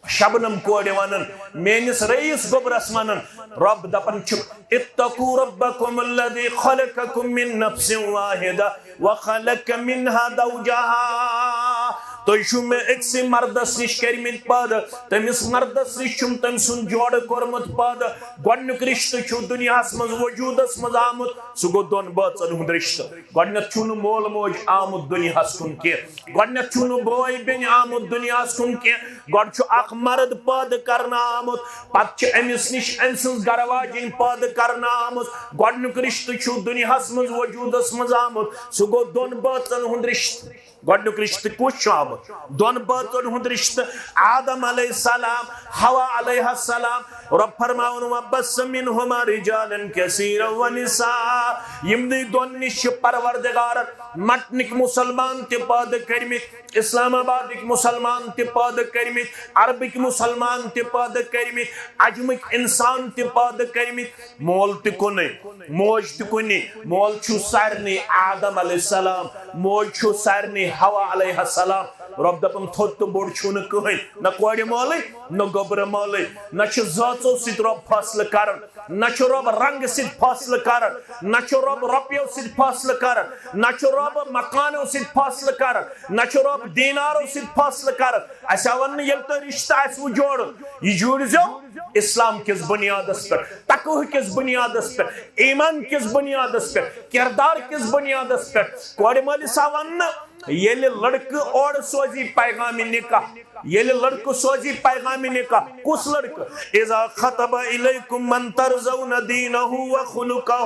شبنم کورِ ونان، میٲنِس رئیس گوٚبرس ونان۔ رۄب دپان چھُ، اتقوا ربکم الذی خلقکم من نفس واحدہ وخلق منها زوجها۔ تُہۍ چھِو مےٚ أکسٕے مردس نِش کٔرمٕتۍ پٲدٕ، تٔمِس مردس نِش چھُم تٔمۍ سُنٛد جوڑٕ کوٚرمُت پٲدٕ۔ گۄڈٕنیُک رِشتہٕ چھُ دُنیاہس منٛز وجوٗدس منٛز آمُت، سُہ گوٚو دۄن بٲژن ہُنٛد رِشتہٕ۔ گۄڈٕنیتھ چھُنہٕ مول موج آمُت دُنیاہس کُن کینٛہہ، گۄڈٕنیتھ چھُنہٕ بوے بیٚنہِ آمُت دُنیاہس کُن کینٛہہ، گۄڈٕ چھُ اکھ مرد پٲدٕ کرنہٕ آمُت، پتہٕ چھِ أمِس نِش أمۍ سٕنٛز گرٕ واجِنۍ پٲدٕ کرنہٕ آمٕژ۔ گۄڈٕنیُک رِشتہٕ چھُ دُنیاہس منٛز وجوٗدس منٛز آمُت، سُہ گوٚو دۄن بٲژن ہُنٛد رِشتہٕ۔ گۄڈٕنیُک رِشتہٕ کُس چھُ آمُت؟ دۄن بٲژن ہُنٛد رِشتہٕ، آدم علیہ السلام، حوا علیہ السلام۔ رۄب فرماوُن، وَبَثَّ مِنْهُمَا رِجَالًا كَثِيرًا وَنِسَاءً۔ یِمنٕے دۄن نِش چھِ پروردگارن مٹنٕکۍ مُسلمان تہِ پٲدٕ کٔرمٕتۍ، اسلام آبادٕکۍ مُسلمان تہِ پٲدٕ کٔرمٕتۍ، عربٕکۍ مُسلمان تہِ پٲدٕ کٔرمٕتۍ، عجمٕکۍ انسان تہِ پٲدٕ کٔرمٕتۍ۔ مول تہِ کُنُے، موج تہِ کُنی۔ مول چھُ سارنٕے آدم علیہ السلام، موج چھُ سارنٕے حوا علیہ السلام۔ رۄب دَپان، تھوٚد تہٕ بوٚڑ چھُنہٕ کٕہٕنۍ، نہ کورِ مٲلٕے، نہ گوٚبرٕ مٲلٕے، نہ چھُ زٲژو سۭتۍ رۄب فٲصلہٕ کران، نہ چھُ رۄب رنگہٕ سۭتۍ فٲصلہٕ کران، نہ چھُ رۄب رۄپیو سۭتۍ فٲصلہٕ کران، نہ چھُ رۄب مکانو سۭتۍ فٲصلہٕ کران، نہ چھُ رۄب دینارو سۭتۍ فٲصلہٕ کران۔ اَسہِ آو وَننہٕ، ییٚلہِ تۄہہِ رِشتہٕ آسِوٕ جوڑُن، یہِ جوڑزیو اسلام کِس بُنیادس پٮ۪ٹھ، تقوہ کِس بُنیادس پٮ۪ٹھ، ایمان کِس بُنیادس پٮ۪ٹھ، کردار کِس بُنیادس پٮ۪ٹھ۔ کورِ مٲلِس آو وَننہٕ، ییٚلہِ لڑکہٕ اورٕ سوزی پیغام نکاح، ییٚلہِ لڑکہٕ سوزی پیغام نکاح، کُس لڑکہٕ؟ اذا خطب الیکم من ترضون دینہ و خلقہ۔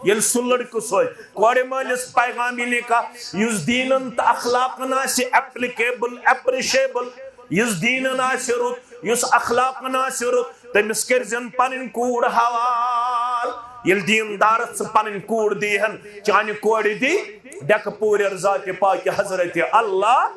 ییٚلہِ سُہ لڑکہٕ سوزِ کورِ مٲلِس پیغام نکاح، یُس دیٖنن تہٕ اخلاقن آسہِ applicable، appreciable، یُس دیٖنن آسہِ رُت، یُس اخلاقن آسہِ رُت، تٔمِس کٔرزٮ۪ن پنٕنۍ کوٗر حوال۔ ییٚلہِ دیٖندارس ژٕ پنٕنۍ کوٗر دیٖہن، چانہِ کورِ دی ڈیکہٕ پوٗرٮ۪ر ذاتِ پاکہِ حضرت اللہ،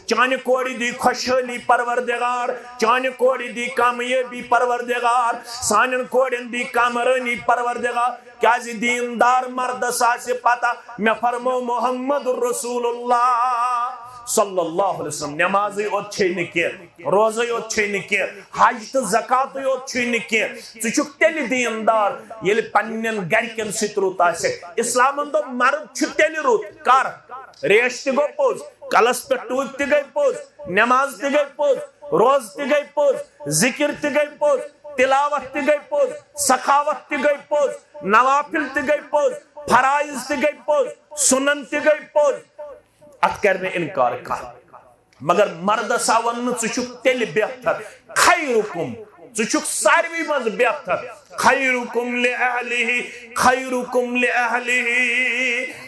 چانہِ کورِ دی خۄشحٲلی پروردگار، چانہِ کورِ دی کامیٲبی پروردگار، سانٮ۪ن کورٮ۪ن دی کامرٲنی پروردگار۔ کیازِ دیٖندار مردس آسہِ پتہ، مےٚ فرمو محمد رسول اللہ صلی اللہ علیہ وسلم۔ نمازٕے یوت چھے نہٕ کینٛہہ، روزے یوت چھے نہٕ کینٛہہ، حج تہٕ زکاتٕے یوت چھُے نہٕ کینٛہہ۔ ژٕ چھُکھ تیٚلہِ دیٖندار، ییٚلہِ پننٮ۪ن گرِکٮ۪ن سۭتۍ رُت آسٮ۪کھ۔ اسلامن دوٚپ، مرد چھُ تیٚلہِ رُت۔ کر؟ ریش تہِ گوٚو پوٚز، کلس پٮ۪ٹھ ٹوٗپۍ تہِ گٔے پوٚز، نماز تہِ گٔے پوٚز، روزٕ تہِ گٔے پوٚز، ذکر تہِ گٔے پوٚز، تلاوت تہِ گٔے پوٚز، سخاوت تہِ گٔے پوٚز، نوافل تہِ گٔے پوٚز، فرائض تہِ گٔے پوٚز، سنن تہِ گٔے پوٚز۔ اتھ کرِ نہٕ انکار کانٛہہ۔ مگر مردس آو وننہٕ، ژٕ چھُکھ تیٚلہِ بہتر۔ خیرکم، ژٕ چھُکھ ساروی منٛز بہتر۔ خیرکم لأہلہ، خیرکم لأہلہ۔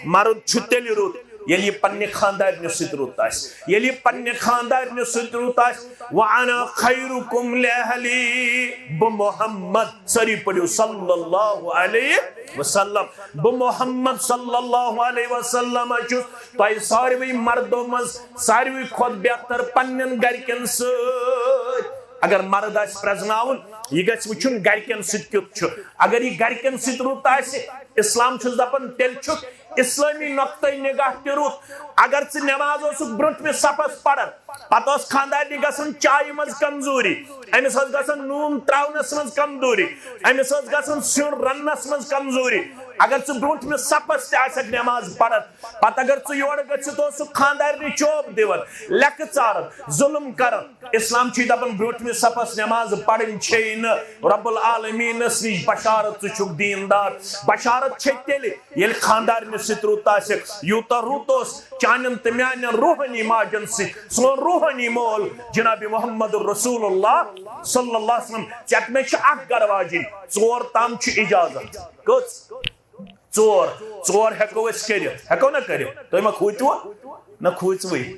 مرد چھُ تیٚلہِ رُت، ییٚلہِ یہِ پننہِ خاندارنہِ سۭتۍ رُت آسہِ، ییٚلہِ یہِ پننہِ خاندارنہِ سۭتۍ رُت آسہِ۔ وأنا خیرکم لأہلی، بہٕ محمد، سٲری پٔرِو صلی اللہ علیہ وسلم، بہٕ محمد صلی اللہ علیہ وسلم چھُس تۄہہِ ساروٕے مردو منٛز ساروٕے کھۄتہٕ بہتر پننٮ۪ن گرِکٮ۪ن سۭتۍ۔ اگر مرد آسہِ پرزناوُن، یہِ گژھِ وٕچھُن گرِکٮ۪ن سۭتۍ کیُتھ چھُ۔ اگر یہِ گرِکٮ۪ن سۭتۍ رُت آسہِ، اسلام چھُس دپان، تیٚلہِ چھُکھ اسلٲمی نقطہ نگاہ تہِ رُت۔ اگر ژٕ نماز اوسُکھ برونٛٹھمِس صفس پران، پتہٕ ٲس خاندارنہِ گژھان چایہِ منٛز کمزوری، أمِس ٲس گژھان نوٗن تراونس منٛز کمزوری، أمِس ٲس گژھان سیُن رننس منٛز کمزوری۔ اگر ژٕ برونٛٹھمِس صفس تہِ آسکھ نماز پران، پتہٕ اگر ژٕ یورٕ گٔژھِتھ اوسُکھ خاندارنہِ چوب دِوان، لیٚکہٕ ژاران، ظُلم کران، اسلام چھُے دپان برونٛٹھمِس صفس نماز پرٕنۍ چھے نہٕ۔ رب العالمینس نِش بشارت، ژٕ چھُکھ دیٖندار۔ بشارت چھے تیٚلہِ، ییٚلہِ خاندارنہِ سۭتۍ رُت آسہِ۔ یوٗتاہ رُت اوس چانٮ۪ن تہٕ میانٮ۪ن روحٲنی ماجن سۭتۍ سون روحٲنی مول جناب محمد رسول اللہ صلی اللہ علیہ وسلم۔ ژےٚ مےٚ چھِ اکھ گرٕ واجِنۍ، ژور تام چھُ اجازت۔ کٔژ؟ ژور۔ ژور ہٮ۪کو أسۍ کٔرِتھ، ہٮ۪کو نہ کٔرِتھ؟ تُہۍ ما کھوٗژوٕ؟ نہ کھوٗژوٕے۔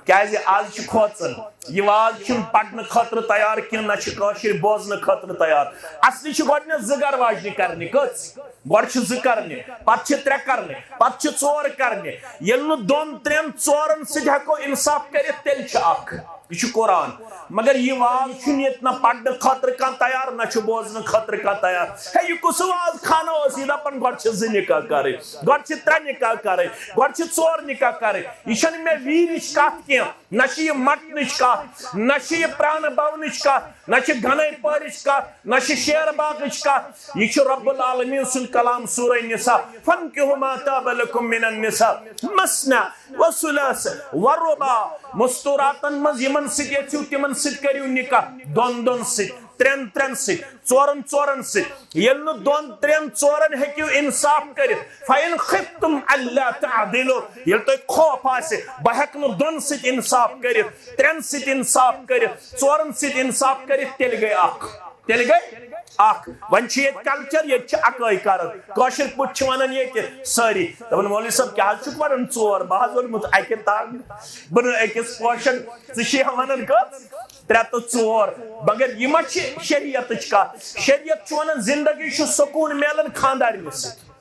کیازِ آز چھِ کھوژان، یہِ واز چھِنہٕ پرنہٕ خٲطرٕ تیار کینٛہہ، نہ چھِ کٲشِر بوزنہٕ خٲطرٕ تیار۔ اصلی چھِ گۄڈٕنٮ۪تھ زٕ گرٕ واجنہِ کرنہِ۔ کٔژ؟ گۄڈٕ چھِ زٕ کرنہِ، پتہٕ چھِ ترٛےٚ کرنہِ، پتہٕ چھِ ژور کرنہِ۔ ییٚلہِ نہٕ دۄن، ترٛٮ۪ن، ژورن سۭتۍ ہٮ۪کو انصاف کٔرِتھ، تیٚلہِ چھُ اکھ۔ یہِ چھُ قرآن۔ مگر یہِ واز چھُنہٕ ییٚتہِ نہ پرنہٕ خٲطرٕ کانٛہہ تیار، نہ چھُ بوزنہٕ خٲطرٕ کانٛہہ تیار۔ ہے، یہِ کُس واز خانہ اوس؟ یہِ دَپان، گۄڈٕ چھِ زٕ نِکاح کَرٕنۍ، گۄڈٕ چھِ ترٛےٚ نِکاح کَرٕنۍ، گۄڈٕ چھِ ژور نِکاح کَرٕنۍ۔ یہِ چھَنہٕ مےٚ ویٖرِچ کَتھ کینٛہہ، نہ چھِ یہِ مَٹنٕچ کَتھ، نہ چھِ یہِ پرٛانہٕ بَونٕچ کَتھ، نہ چھِ گَنَے پٲرِچ کَتھ، نہ چھِ شیر باغٕچ کَتھ۔ یہِ چھُ رب العالمین سُنٛد کلام، سورہ نساء، فَانكِحُوا مَا طَابَ لَكُم مِّنَ النِّسَاءِ مَثْنَىٰ وَثُلَاثَ وَرُبَاع۔ مستوراتن منٛز یِمن سۭتۍ یژھِو، تِمن سۭتۍ کٔرِو نکاح، دۄن دۄن سۭتۍ، ترٛٮ۪ن ترٛٮ۪ن سۭتۍ، ژورن ژورن سۭتۍ۔ ییٚلہِ نہٕ دۄن ترٛٮ۪ن ژورن ہیٚکِو انصاف کٔرِتھ، فَإِنْ خِفْتُمْ أَلَّا تَعْدِلُوا، ییٚلہِ تۄہہِ خوف آسہِ بہٕ ہیٚکہٕ نہٕ دۄن سۭتۍ انصاف کٔرِتھ، ترٛٮ۪ن سۭتۍ انصاف کٔرِتھ، ژورن سۭتۍ انصاف کٔرِتھ، تیٚلہِ گٔے اکھ۔ تیٚلہِ گٔے اکھ۔ وۄنۍ چھِ ییٚتہِ culture، ییٚتہِ چھِ اکٲے کران۔ کٲشِر پٲٹھۍ چھِ ونان ییٚتہِ سٲری۔ دپان، "مولوی صٲب، کیٛاہ حظ چھُکھ ونان ژور؟ بہٕ حظ ووٚنمُت اکہِ تاگہٕ۔ بہٕ نہٕ أکِس پوشن، ژٕ چھِ ہا ونان کٔژ؟ ترٛےٚ تہٕ ژور۔" مگر یہِ ما چھِ شریعتٕچ کتھ؟ شریعت چھُ ونان زندگی چھُ سکوٗن میلان خاندارنہِ سۭتۍ۔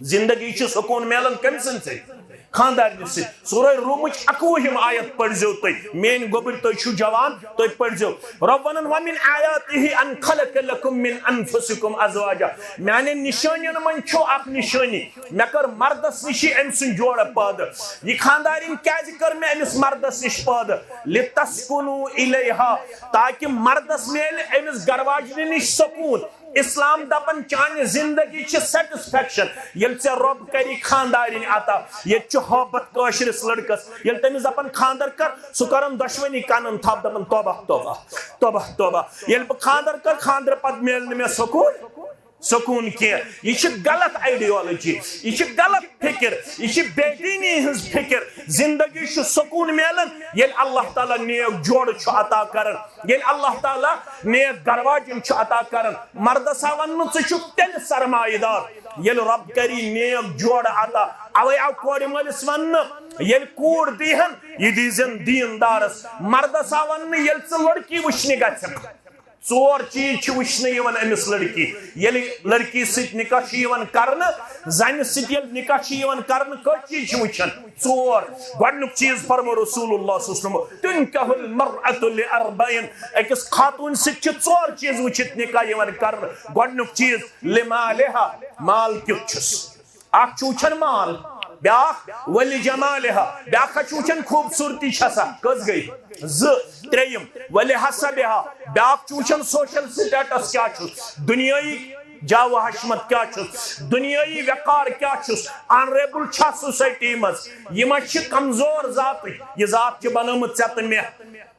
زندگی چھُ سکوٗن میلان کٔمۍ سٕنٛدِ سۭتۍ؟ خاندارنہِ سۭتۍ۔ سورہ رومٕچ اَکوُہِم آیت پٔرزیو تُہۍ۔ میٲنۍ گوٚبٕرۍ، تُہۍ چھِو جوان، تُہۍ پٔرزیو۔ رب ونان، "وَمِنْ آيَاتِهِ أَنْ خَلَقَ لَكُم مِّنْ أَنْفُسِكُمْ أَزْوَاجًا۔" میانٮ۪ن نِشٲنٮ۪ن منٛز چھُ اکھ نِشٲنی۔ مےٚ کٔر مردس نِشی أمۍ سٕنٛز جوڑٕ پٲدٕ۔ یہِ خاندارِنۍ کیازِ کٔر مےٚ أمِس مردس نِش پٲدٕ؟ لِتَسْكُنُوا إِلَيْهَا، تاکہِ مردس میلہِ أمِس گرواجنہِ نِش سکوٗن۔ اسلام دپان، چانہِ زندگی چھِ satisfaction ییٚلہِ ژےٚ رۄب کری خاندارِنۍ عطا۔ ییٚتہِ چھُ ہٲبتھ کٲشرِس لڑکس، ییٚلہِ تٔمِس دپان خاندر کر، سُہ کران دۄشوٕنی کنن تھپھ، دپان، "توبہ، توبہ، توبہ، توبہ۔" ییٚلہِ بہٕ خاندر کر، خاندرٕ پتہٕ میلہِ نہٕ مےٚ سکوٗن، سکوٗن کینٛہہ۔ یہِ چھِ غلط ideology، یہِ چھِ غلط فکر، یہِ چھِ بے دینی ہٕنٛز فکر۔ زندگی چھُ سکوٗن میلان، ییٚلہِ اللہ تعالیٰ نیک جوڑٕ چھُ عطا کران، ییٚلہِ اللہ تعالیٰ نیک گرواجن چھُ عطا کران۔ مردس آو وننہٕ، ژٕ چھُکھ تیٚلہِ سرمایہ دار، ییٚلہِ رب کری نیک جوڑٕ عطا۔ اوے آو کورِ مٲلِس وننہٕ، ییٚلہِ کوٗر دیٖہن، یہِ دیٖزٮ۪ن دیٖندارس۔ مردس آو وننہٕ، ییٚلہِ ژٕ لڑکی وٕچھنہِ گژھکھ، ژور چیٖز چھِ وٕچھنہٕ یِوان أمِس لڑکی۔ ییٚلہِ لڑکی سۭتۍ نکاح چھُ یِوان کرنہٕ، زنہِ سۭتۍ ییٚلہِ نکاح چھُ یِوان کرنہٕ، کٔژ چیٖز چھِ وٕچھان؟ ژور۔ گۄڈٕنیُک چیٖز فرمو رسول اللہ صلی اللہ علیہ وسلم، "تُنکح المرأة لأربع"۔ أکِس خاتوٗن سۭتۍ چھِ ژور چیٖز وٕچھِتھ نکاح یِوان کرنہٕ۔ گۄڈٕنیُک چیٖز، لمالہا، مال کیُتھ چھُس۔ اکھ چھُ وٕچھان مال، بیٛاکھ ولجمالہا، بیٛاکھ چھُ وٕچھان خوٗبصوٗرتی چھےٚ سا، کٔژ گٔے؟ زٕ۔ ترٛیٚیِم ولحسبہا، بیٛاکھ چھُ وٕچھان social status کیٛاہ چھُس، دُنیٲیی جاہ و حشمت کیٛاہ چھُس، دُنیٲیی وقار کیٛاہ چھُس، honourable چھا society منٛز، یہِ ما چھِ کمزور ذاتٕے، یہِ ذات چھِ بنٲومٕژ ژےٚ تہٕ مےٚ۔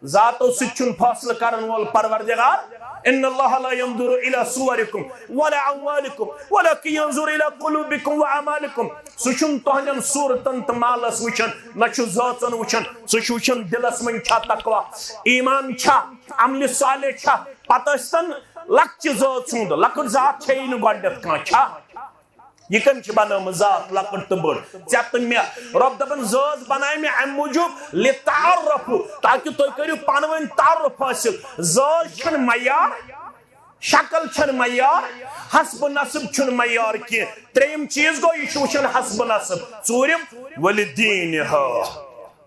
ذاتو سۭتۍ چھُنہٕ فٲصلہٕ کرن وول پروردگار۔ ان اللہ لا ينظر الى صوركم ولا اموالكم ولكن ينظر الى قلوبكم واعمالكم۔ سُہ چھُنہٕ تُہنٛدٮ۪ن صوٗرتن تہٕ مالس وٕچھان، نہ چھُ ذٲژن وٕچھان، سُہ چھُ وٕچھان دِلس منٛز چھا تقوی، ایمان چھا، عملِ صالح چھا۔ پتہٕ ٲسۍتن لۄکچہِ ذٲژ ہُنٛد، لۄکٕٹ ذات چھیی نہٕ گۄڈٕنٮ۪تھ کانٛہہ، چھا؟ یہِ کٔمۍ چھِ بنٲومٕژ ذات لۄکٕٹ تہٕ بٔڑ؟ ژےٚ تہٕ مےٚ۔ رۄب دَپان، ذٲژ بنایہِ مےٚ اَمہِ موٗجوٗب، لِتَعَارَّفُوا، تاکہِ تُہۍ کٔرِو پانہٕ ؤنۍ تعارُف حٲصِل۔ ذٲژ چھَنہٕ معیار، شکل چھَنہٕ معیار، حسب نسب چھُنہٕ معیار کینٛہہ۔ ترٛیٚیِم چیٖز گوٚو، یہِ چھُ وٕچھان حسب نسب۔ ژوٗرِم، وَلِدِینِہَا۔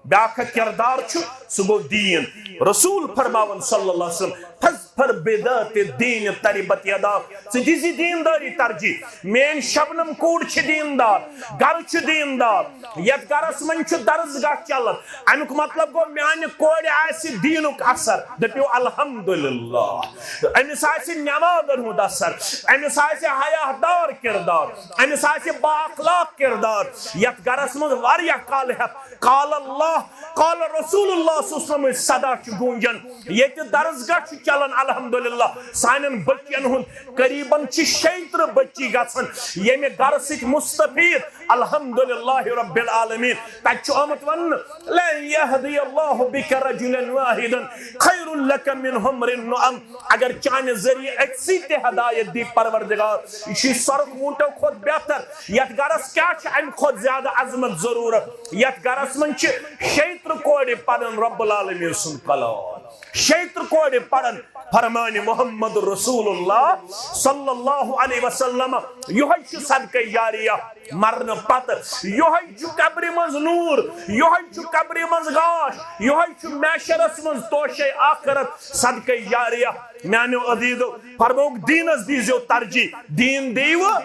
بیٛاکھ اکھ کردار چھُ، سُہ گوٚو دیٖن۔ رسول فرماوان صلی اللہ علیہ وسلم، "فاظفر بذات الدین تربت یداک"، ژٕ دِزِ دیٖندٲری ترجیح۔ میٲنۍ شبنم کوٗر چھِ دیٖندار، گرٕ چھُ دیٖندار، یتھ گرس منٛز چھُ درسگاہ چلان، امیُک مطلب گوٚو میانہِ کورِ آسہِ دیٖنُک اثر، دٔپِو الحمدللہ۔ أمِس آسہِ نمازن ہُنٛد اثر، أمِس آسہِ حیا دار کردار، أمِس آسہِ با اخلاق کردار۔ یتھ گرس منٛز واریاہ کالہٕ ہٮ۪تھ قال اللہ، قال رسول اللہ صلی اللہ علیہ وسلم صدا چھُ گوٗنجان، ییٚتہِ درسگاہ چھُ چلان، الحمدللہ۔ سانٮ۪ن بچن ہُنٛد قریباً چھِ شیٚیہِ ترٕٛہ بچی گژھان ییٚمہِ گرٕ سۭتۍ مستفید، الحمدللہ رب العالمین۔ تتہِ چھُ آمُت وننہٕ، "لَن يَهْدِيَ اللَّهُ بِكَ رَجُلًا وَاحِدًا خَيْرٌ لَكَ مِنْ حُمْرِ النَّعَمِ"۔ اگر چانہِ ذٔریعہٕ أکسٕے تہِ ہدایت دی پروردگار، یہِ چھُ سرُکھ ووٗنٹو کھۄتہٕ بہتر۔ یتھ گرس کیٛاہ چھِ امہِ کھۄتہٕ زیادٕ عظمت ضروٗرت؟ یتھ گرس منٛز چھِ شیٚیہِ ترٕٛہ کورِ پران رب العالمین سُنٛد کلام، شیٚیہِ ترٕٛہ کورِ پران فرمانہِ محمد رسول اللہ صلی اللہ علیہ وسلم، یہے چھُ صدقہ جاریہ۔ مرنہٕ پتہٕ یہے چھُ قبرِ منٛز نور، یہے چھُ قبرِ منٛز گاش، یہے چھُ محشرس منٛز توشے آخرت، صدقہ جاریہ۔ میانیو عزیزو، فرمووُکھ دیٖنس دیٖزیو ترجیح، دیٖن دیٖوٕ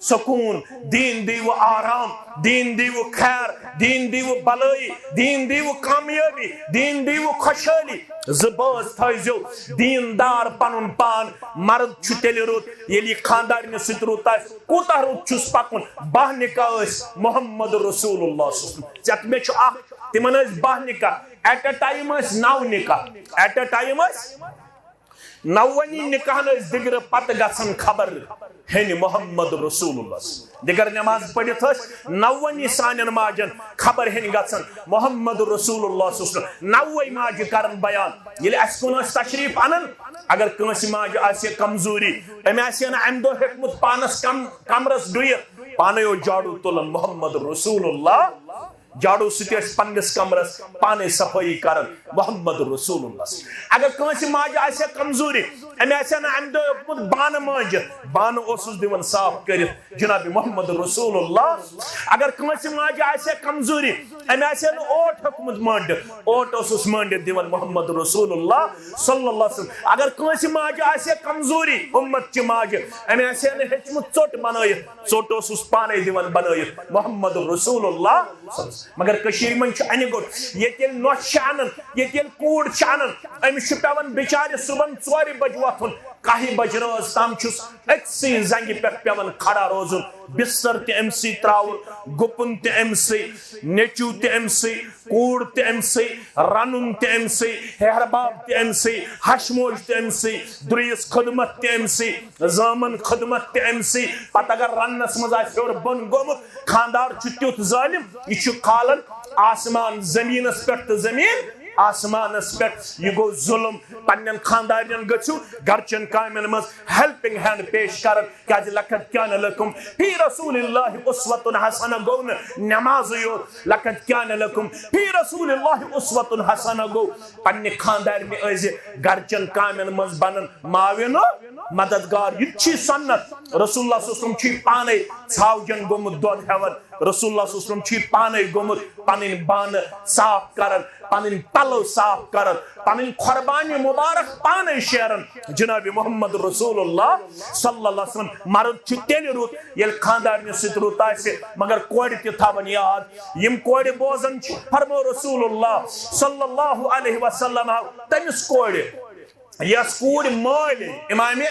سکوٗن، دیٖن دیٖوٕ آرام، دیٖن دیٖوٕ خیر، دیٖن دیٖوٕ بلٲیی، دیٖن دیٖوٕ کامیٲبی، دیٖن دیٖوٕ خۄشحٲلی۔ زٕ بٲژ تھٲیزیو دیٖندار پنُن پان۔ مرد چھُ تیٚلہِ رُت، ییٚلہِ یہِ خانٛدارنہِ سۭتۍ رُت آسہِ۔ کوٗتاہ رُت چھُس پکُن؟ باہ نکاح ٲسۍ محمد رسول اللہ صلی اللہ علیہ وسلم۔ ژےٚ تہٕ مےٚ چھُ اکھ، تِمن ٲسۍ باہ نکاح۔ At a time ٲسۍ نو نکاح۔ At a time ٲسۍ نوونی نکاحن ٲسۍ دِگرٕ پتہٕ گژھان خبر ہیٚنہِ محمد رسول اللہ۔ دِگر نماز پٔرِتھ ٲسۍ نوونی سانٮ۪ن ماجن خبر ہیٚنہِ گژھان محمد رسول اللہ صلی اللہ علیہ وسلم۔ نوے ماجہِ کرن بیان۔ ییٚلہِ اسہِ کُن ٲسۍ تشریف انان، اگر کٲنٛسہِ ماجہِ آسہِ ہے کمزوری، أمۍ آسہِ ہے نہٕ امہِ دۄہ ہیوٚکمُت پانس کم-، کمرس ڈُیِتھ، پانے اوس جاڑو تُلان محمد رسول اللہ۔ جاڑو سۭتۍ ٲسۍ پننِس کمرس پانے صفٲیی کران محمد رسول اللہ۔ اگر کٲنٛسہِ ماجہِ آسہِ ہا کمزوری، أمۍ آسہِ ہا نہٕ امہِ دۄہ ہیوٚکمُت بانہٕ مٲنجِتھ، بانہٕ اوسُس دِوان صاف کٔرِتھ جناب محمد رسول اللہ۔ اگر کٲنٛسہِ ماجہِ آسہِ ہا کمزوری، أمۍ آسہِ ہا نہٕ اوٹ ہیوٚکمُت مٲنڈِتھ، اوٹ اوسُس مٲنڈِتھ دِوان محمد رسول اللہ صلی اللہ علیہ وسلم۔ اگر کٲنٛسہِ ماجہِ آسہِ ہا کمزوری، اُمت چہِ ماجہِ، أمۍ آسہِ ہا نہٕ ہیٚچھمُت ژوٚٹ بنٲیِتھ، ژوٚٹ اوسُس پانے دِوان بنٲیِتھ محمد رسول اللہ۔ مگر کٔشیٖرِ منٛز چھُ انہِ گوٚٹ، ییٚتہِ ییٚلہِ نۄش چھِ انان، ییٚتہِ ییٚلہِ کوٗر چھِ انان، أمِس چھُ پٮ۪وان بِچارِ صُبحن ژورِ بجہِ وۄتھُن، کاہہِ بجہِ رٲژ تام چھُس أکسٕے زنٛگہِ پٮ۪ٹھ پٮ۪وان کھڑا روزُن، بستر تہِ أمۍ سٕے تراوُن، گُپُن تہِ أمۍ سٕے، نیٚچوٗ تہِ أمۍ سٕے، کوٗر تہِ أمۍ سٕے، رنُن تہِ أمۍ سٕے، ہیہرباب تہِ أمۍ سٕے، ہشموج تہِ أمۍ سٕے، درٛیِس خدمت تہِ أمۍ سٕے، زامن خدمت تہِ أمۍ سٕے۔ پتہٕ اگر رننس منٛز آسہِ ہیوٚر بۄن گوٚمُت، خاندار چھُ تیُتھ ظٲلِم، یہِ چھُ کھالان آسمان زٔمیٖنس پٮ۪ٹھ تہٕ زٔمیٖن آسمانس پٮ۪ٹھ۔ یہِ گوٚو ظُلُم۔ پننٮ۪ن خاندارٮ۪ن گٔژھِو گرچٮ۪ن کامٮ۪ن منٛز helping hand پیش کران، کیازِ لقد کان لکم فی رسول اللہ اسوۃ حسنہ۔ گوٚو نہٕ نمازٕے یوت، لقد کان لکم فی رسول اللہ اسوۃ حسنہ۔ گوٚو پننہِ خاندارنہِ ٲسۍ زِ گرچٮ۪ن کامٮ۪ن منٛز بنان معاون و مددگار۔ یہِ تہِ چھِ سنت۔ رسول اللہ صلی اللہ علیہ وسلم چھُ پانے ژھاوجن گوٚمُت دۄد ہٮ۪وان۔ رسول اللہ صلی اللہ علیہ وسلم چھُ پانے گوٚمُت پنٕنۍ بانہٕ صاف کران، پنٕنۍ پلو صاف کران، پنٕنۍ قربانی مبارک پانے شیران۔ جناب محمد رسول اللہ صلی اللہ علیہ وسلم۔ مرد چھُ تیٚلہِ رُت، ییٚلہِ خاندارنہِ سۭتۍ رُت آسہِ، مگر کورِ تہِ تھاوان یاد۔ یِم کورِ بوزان چھِ، فرمو رسول اللہ صلی اللہ علیہ وسلم، تٔمِس کورِ، یس کوٗر مٲلۍ امام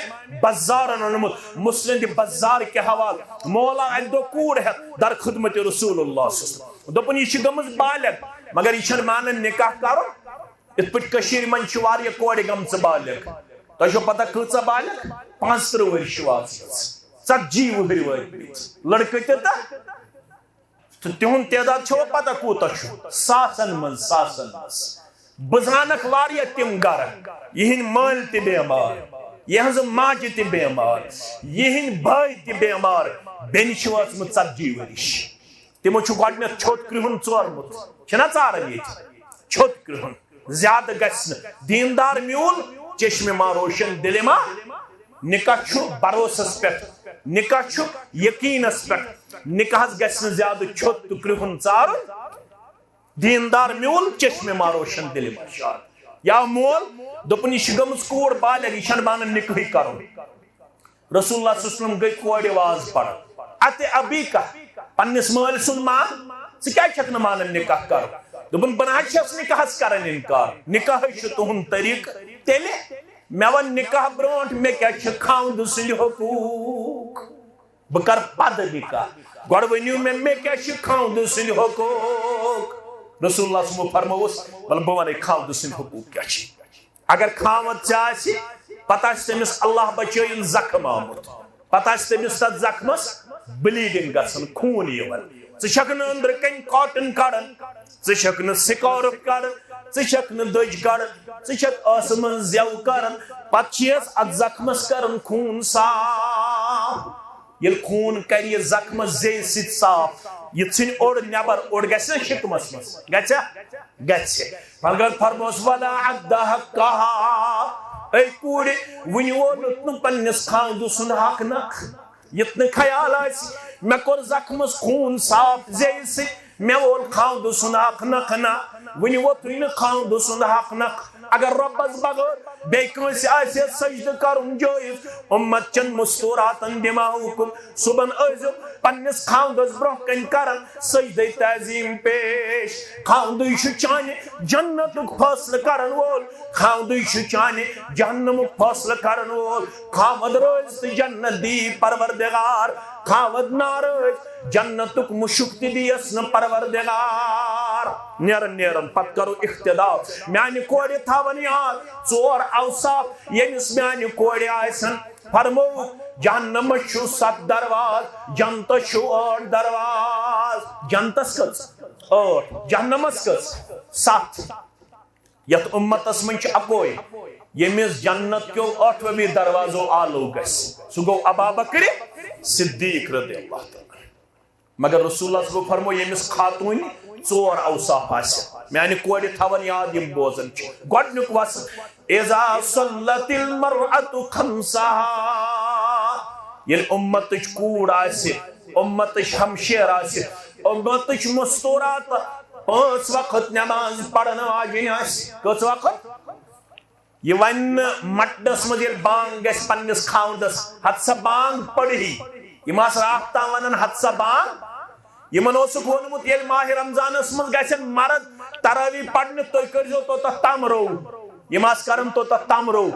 بزارن اوٚنمُت، مسند بزار کہِ حوالہٕ، مول آو اکہِ دۄہ کوٗر ہٮ۪تھ در خدمت رسول اللہ صلی اللہ علیہ وسلم۔ دوٚپُن، یہِ چھِ گٔمٕژ بالغ، مگر یہِ چھَنہٕ مانان نکاح کرُن۔ یِتھ پٲٹھۍ کٔشیٖرِ منٛز چھِ واریاہ کورِ گٔمژٕ بالغ۔ تۄہہِ چھو پتہ کۭژاہ بالغ؟ پانٛژترٕٛہ ؤرِش چھِ واژمٕژ، ژتجی وُہٕرۍ وٲتمٕتۍ لڑکہٕ تہِ تہٕ تہٕ تِہُنٛد تعداد چھو پتہ کوٗتاہ چھُ؟ ساسن منٛز، ساسن منٛز۔ بہٕ زانکھ واریاہ تِم گرٕ، یِہِنٛدۍ مٲلۍ تہِ بیمار، یِہٕنٛزٕ ماجہِ تہِ بیمار، یِہِنٛدۍ بٲے تہِ بیمار، بیٚنہِ چھِ وٲژمٕژ ژتجی ؤرِش۔ تِمو چھُ گۄڈٕنٮ۪تھ چھوٚت کرٛہُن ژورمُت، چھِنہ ژاران ییٚتہِ؟ چھوٚت کرٛہُن۔ زیادٕ گژھِ نہٕ۔ دیٖندار میون، چشمِ ما روشن دِلِ ما۔ نکاح چھُ بھروسس پٮ۪ٹھ، نکاح چھُ یقیٖنس پٮ۪ٹھ۔ نکاحس گژھِ نہٕ زیادٕ چھوٚت تہٕ کرٛہُن ژارُن۔ دیٖندار میون، چشمِ ما روشن دِلِ ما شاد۔ یا مول، دوٚپُن، یہِ چھِ گٔمٕژ کوٗر بالغ، یہِ چھَنہٕ مانان نکاحٕے کرُن۔ رسول اللہ صلی اللہ علیہ وسلم گٔے کورِ واز پران۔ اتہِ ابی کا، پننِس مٲلۍ سُنٛد مان، ژٕ کیٛازِ چھکھ نہٕ مانان نکاح کرُن؟ دوٚپُن، بہٕ نہ حظ چھَس نکاحس کران انکار، نکاحٕے چھُ تُہُنٛد طریٖقہٕ۔ تیٚلہِ مےٚ وَن نکاح برونٛٹھ، مےٚ کیٛاہ چھِ خاوندٕ سٕنٛدۍ حقوٗق؟ بہٕ کرٕ پتہٕ نکاح، گۄڈٕ ؤنِو مےٚ، مےٚ کیٛاہ چھِ خاوندٕ سٕنٛدۍ حقوٗق؟ رسول اللہ صلی اللہ علیہ وسلمو فرمووُس، وَلہٕ بہٕ وَنَے خاوندٕ سٕنٛدۍ حقوٗق کیٛاہ چھِ۔ اگر خاوند ژےٚ آسہِ، پتہٕ آسہِ تٔمِس اللہ بچٲیِن زخم آمُت، پتہٕ آسہِ تٔمِس تتھ زخمس bleeding گژھان، خوٗن یِوان، ژٕ چھکھ نہٕ أنٛدرٕ کنۍ cotton کڑان، ژٕ چھکھ نہٕ scarf کڑان، ژٕ چھکھ نہٕ دٔج کڑان، ژٕ چھکھ ٲسہٕ منٛز زٮ۪و کڑان، پتہٕ چھیس اتھ زخمس کران خوٗن صاف۔ ییٚلہِ خوٗن کرِ یہِ زخمس زیٚیہِ سۭتۍ صاف، یہِ ژھٕنہِ اوٚڑ نٮ۪بر، اوٚڑ گژھِ نا شِکمس منٛز، گژھِ؟ گژھِ۔ مگر فرموس، ولا ادہ حقہا، اے کوٗرِ، وُنہِ وولُت نہٕ پننِس خاوندٕ سُنٛد حق نکھ۔ یُتھ نہٕ خیال آسہِ، مےٚ کوٚر زخمس خوٗن صاف زیٚیہِ سۭتۍ، مےٚ وول خاوندٕ سُنٛد حق نکھ۔ نہ، وُنہِ ووتُے نہٕ خاوندٕ سُنٛد حق نکھ۔ اگر رۄبس بغٲر بیٚیہِ کٲنٛسہِ آسہِ سجدٕ کرُن جٲیز، اُمت چٮ۪ن مستوٗراتن دِمہٕ ہا حُکم، صُبحن ٲسۍزیو پننِس خاوندس برونٛہہ کنہِ کران سجدے تعظیم پیش۔ خاوندٕے چھُ چانہِ جنتُک فٲصلہٕ کرن وول، خاوندٕے چھُ چانہِ جہنمُک فٲصلہٕ کرن وول۔ خاوند رٲضۍ تہٕ جنت دی پروردگار، خاوند ناراض جنتُک مُشُک تہِ دِیس نہٕ پروردگار۔ نیرن نیرن پتہٕ کرو اختتام۔ میانہِ کورِ تھاون یاد ژور اوصاف، ییٚمِس میانہِ کورِ آسن۔ فرمووُکھ، جہنمس چھُ ستھ درواز، جنتس چھُ ٲٹھ درواز۔ جنتس کٔژ؟ ٲٹھ۔ جہنمس کٔژ؟ ستھ۔ یتھ اُمتس منٛز چھُ اکوے، ییٚمِس جنت کیو ٲٹھوٕنی دروازو آلو گژھِ، سُہ گوٚو ابا بکر صدیق رضی اللہ تعالیٰ عنہ۔ مگر رسول اللہ صلی اللہ علیہ وسلم فرمو، ییٚمِس خاتوٗنہِ ژور اوصاف آسہِ، میانہِ کورِ تھاوَن یاد، یِم بوزان چھِ۔ گۄڈٕنیُک وصف، اذا صلت المرأة خمسها، ییٚلہِ اُمتٕچ کوٗر آسہِ، اُمتٕچ ہمشیر آسہِ، اُمتٕچ مستورات، پانٛژھ وقت نماز پرن واجِنۍ آسہِ۔ کٔژ وقت؟ یہِ وننہٕ مٹنس منٛز ییٚلہِ بانگ گژھِ پننِس خاوندس، ہتہٕ سا بانگ پٔرِہی، یِم آسہٕ راتھ تام ونان، ہتہٕ سا بانگ۔ یِمن اوسُکھ ووٚنمُت، ییٚلہِ ماہِ رمضانس منٛز گژھن مرد تراویح پرنہِ، تُہۍ کٔرۍزیو توٚتتھ تام رو۔ یِم آسہٕ کران توٚتتھ تام رو،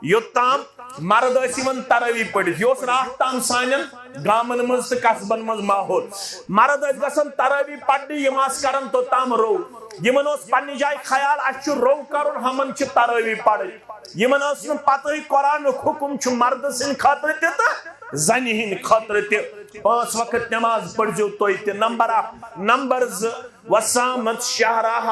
یوٚت تام مرد ٲسۍ یِوان تراویح پٔرِتھ۔ یہِ اوس راتھ تام سانٮ۪ن گامن منٛز تہٕ قصبن منٛز ماحول۔ مرد ٲسۍ گژھان تراویح پرنہِ، یِم آسہٕ کران توٚتام رو۔ یِمن اوس پننہِ جایہِ خیال، اسہِ چھُ رو کرُن، ہُمن چھِ تراویح پرٕنۍ۔ یِمن ٲس نہٕ پتہٕے قرآنُک حُکم چھُ مردٕ سٕنٛدِ خٲطرٕ تہِ تہٕ زنہِ ہٕنٛدِ خٲطرٕ تہِ۔ پانٛژھ وقت نماز پٔرۍزیو تُہۍ تہِ، نمبر اکھ۔ نمبر زٕ، وصامت شہرہا،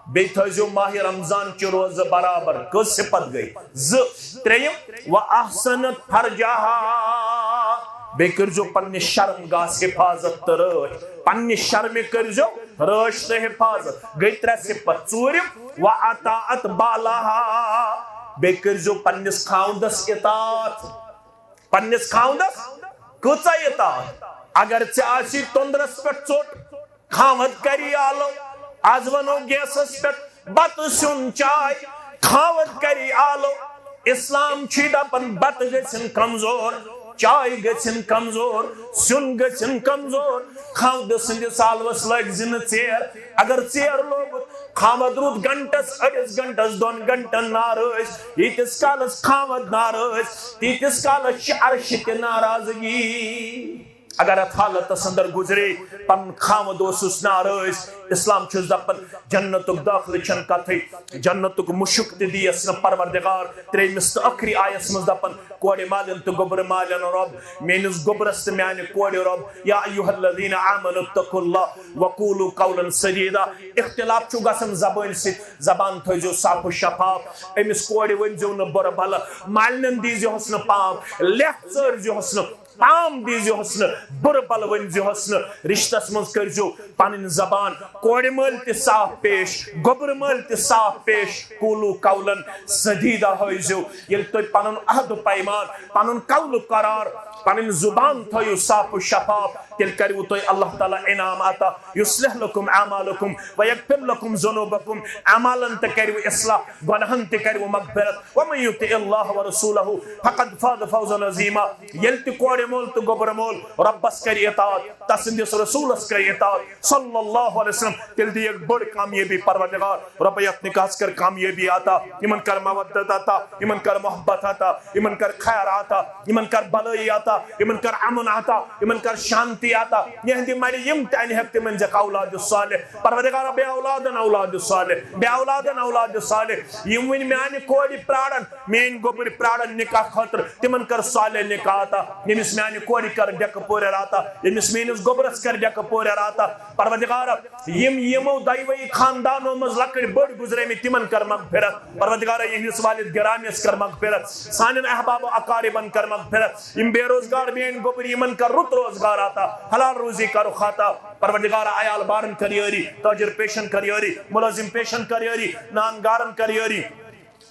بیٚیہِ تھٲیزیو ماہِ رمضان چہِ روزٕ برابر۔ کٔژ صفت گٔے؟ زٕ۔ ترٛیٚیِم، و احسنت فرجہا، بیٚیہِ کٔرۍزیو پننِس شرم گاہس حفاظت تہٕ رٲچھ۔ پننہِ شرمہِ کٔرۍزیو رٲچھ تہٕ حفاظت۔ گٔے ترٛےٚ صفت۔ ژوٗرِم، و اطاعت بالہا، بیٚیہِ کٔرۍزیو پننِس خاوندس اطاعت۔ پننِس خاوندس کۭژاہ اطاعت؟ اگر ژےٚ آسی توٚنٛدرس پٮ۪ٹھ ژوٚٹ، خاوند کری آلو، از ونو گیسس پٮ۪ٹھ بتہٕ سیُن چاے، خاوند کری آلو۔ اسلام چھُے دپان بتہٕ گژھن کمزور، چاے گژھن کمزور، سیُن گژھن کمزور۔ خاوند سٕنٛدِس آلوس لٲگۍ زِ نہٕ ژیر۔ اگر ژیر لوگُت، خاوند روٗد گھنٹس، أڑِس گھنٹس، دۄن گھنٹن ناراض، ییٖتِس کالس خاوند ناراض، تیٖتِس کالس چھِ عرشہِ تہِ ناراضگی۔ اگر اتھ حالتس اندر گزرے، پنُن خاوند اوسُس ناراض، اسلام چھُس دپان، جنتُک دٲخلہٕ چھنہٕ کتھٕے، جنتُک مُشُک تہِ دِیس نہٕ پروردگار۔ ترٛیٚیمِس تہٕ ٲخری آیس منٛز دپان، کورِ مالٮ۪ن تہٕ گوٚبرٕ مالٮ۪ن، رۄب، میٲنِس گوٚبرس تہٕ میانہِ کورِ، رۄب، یا ایھا الذین آمنوا اتقوا اللہ وقولوا قولا سدیدا۔ اختلاف چھُ گژھان زبٲنۍ سۭتۍ، زبان تھٲیزیو صاف و شفاف۔ أمِس کورِ ؤنۍزیو نہٕ بُرٕ بلہٕ، مالنٮ۪ن دیٖزیوہس نہٕ پام، لٮ۪تھ ژٲرۍزیوہس نہٕ، پام دیٖزیوہس نہٕ، بُرٕ بلہٕ ؤنۍزیوہس نہٕ۔ رشتس منٛز کٔرۍزیو پنٕنۍ زبان کورِ مٲلۍ تہِ صاف پیش، گوٚبرٕ مٲلۍ تہِ صاف پیش۔ قولوا قولا سدیدا ہٲیزیو۔ ییٚلہِ تُہۍ پنُن عہد و پیمان، پنُن قول و قرار، پنٕنۍ زبان تھٲیِو صاف و شفاف، تیٚلہِ کَرِوٕ تۄہہِ اللہ تعالیٰ انعام عطا۔ یصلح لکم اعمالکم ویغفر لکم ذنوبکم۔ اعمالن تہِ کَرِوٕ اصلاح، گۄناہن تہِ کَرِوٕ مغفرت۔ ومن یطع اللہ ورسولہ فقد فاز فوزا عظیما۔ ییٚلہِ تہِ کورِ مول تہٕ گوٚبرٕ مول رۄبس کَرِ اطاعت، تسٕنٛدِس رسولس کَرِ اطاعت صلی اللہ علیہ وسلم، تیٚلہِ دِیَکھ بٔڑ کامیٲبی پروردگار۔ رۄبہ، یتھ نکاحس کر کامیٲبی عطا، یمن کر مودت عطا، یمن کر محبت عطا، یمن کر خیر عطا، یمن کر بلٲیی عطا، یمن کر امن عطا، یمن کر شانتی عطا۔ یہندِ مرِ یم تہِ انہِ ہیکھ تمن دِکھ اولاد صالح۔ پروردگارا، بے اولادن اولاد صالح، بے اولادن اولاد صالح۔ یم وُنہِ میانہِ کورِ پرارن، میٲنۍ گوٚبرۍ پرارن نکاح خٲطرٕ، تمن کر صالح نکاح عطا۔ یمس میانہِ کورِ کر ڈیکہٕ پورِ عطا، یمس میٲنِس گوٚبرس کر ڈیکہٕ پورِ عطا۔ پروردگارا، یم یمو دۄیوے خاندانو منٛز لۄکٕٹۍ بٔڑۍ گُزریمٕتۍ، تمن کر مغفرت۔ پروردگارا، یہنٛدس والد گرامیس کر مغفرت، سانٮ۪ن احباب و اقاربن کر مغفرت۔ یم بے روزگار میٲنۍ گوٚبرۍ، یمن کر رُت روزگار عطا، حلال روزی کرُکھ عطا۔ پروردگارا، عیال بارن کر یٲری، تاجر پیشن کر یٲری، ملازم پیشن کر یٲری، نان گارن کر یٲری۔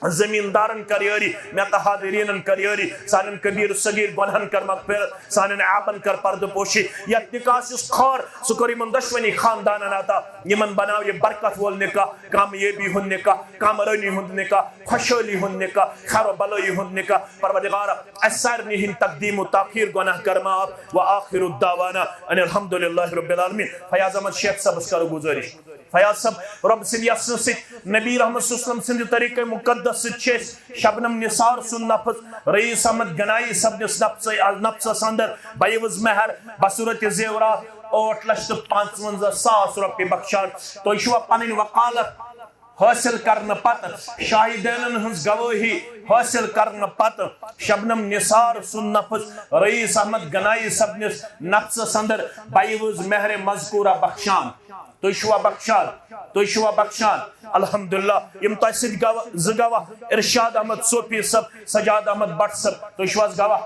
زمیٖندارن کر یٲری، مےٚ تہٕ حاضریٖنن کر یٲری، سانٮ۪ن کبیٖر صغیٖر گۄنہن کر مغفرت، سانٮ۪ن عیبن کر پردٕ پوشی۔ یتھ نکاحس یُس خٲر، سُہ کر یِمن دۄشوٕنی خاندانن عطا، یِمن بناو یہِ برکت وول نکاح، کامیٲبی ہُنٛد نکاح، کامرٲنی ہُنٛد نکاح، خۄشحٲلی ہُنٛد نکاح، خیر و بلٲیی ہُنٛد نکاح۔ پروردگارا، اسہِ سارنٕے ہٕنٛدۍ تقدیٖم و تاخیر گۄناہ کر معاف۔ و آخر دعوانا ان الحمد للہ رب العالمین۔ فیاض احمد شیخ صٲبس کرو گُزٲرِش۔ فیاض صٲب، رۄب سٕنٛدِ یژھنہٕ سۭتۍ، نبی رحمت صلی اللہ علیہ وسلم سٕنٛدِ طریٖقے مُقدس سۭتۍ چھِ أسۍ شبنم نثار سُنٛد نفس رئیس احمد گنایی صٲبنِس نفسے، نفسس اندر بعوض مہر بصورت زیورات ٲٹھ لچھ تہٕ پانٛژونٛزاہ ساس رۄپیہِ بخشان۔ تُہۍ چھِوا پنٕنۍ وکالت حٲصِل کرنہٕ پتہٕ، شاہدینن ہٕنٛز گوٲہی حٲصِل کرنہٕ پتہٕ، شبنم نثار سُنٛد نفس رئیس احمد گنایی صٲبنِس نفسس اندر بعوض مہر مذکورہ بخشان؟ تُہۍ چھِوا بخشان؟ تُہۍ چھِوا بخشان؟ الحمدللہ، یِم تۄہہِ سۭتۍ گواہ، زٕ گواہ، ارشاد احمد صوفی صٲب، سجاد احمد بٹ صٲب، تُہۍ چھِو حظ گواہ؟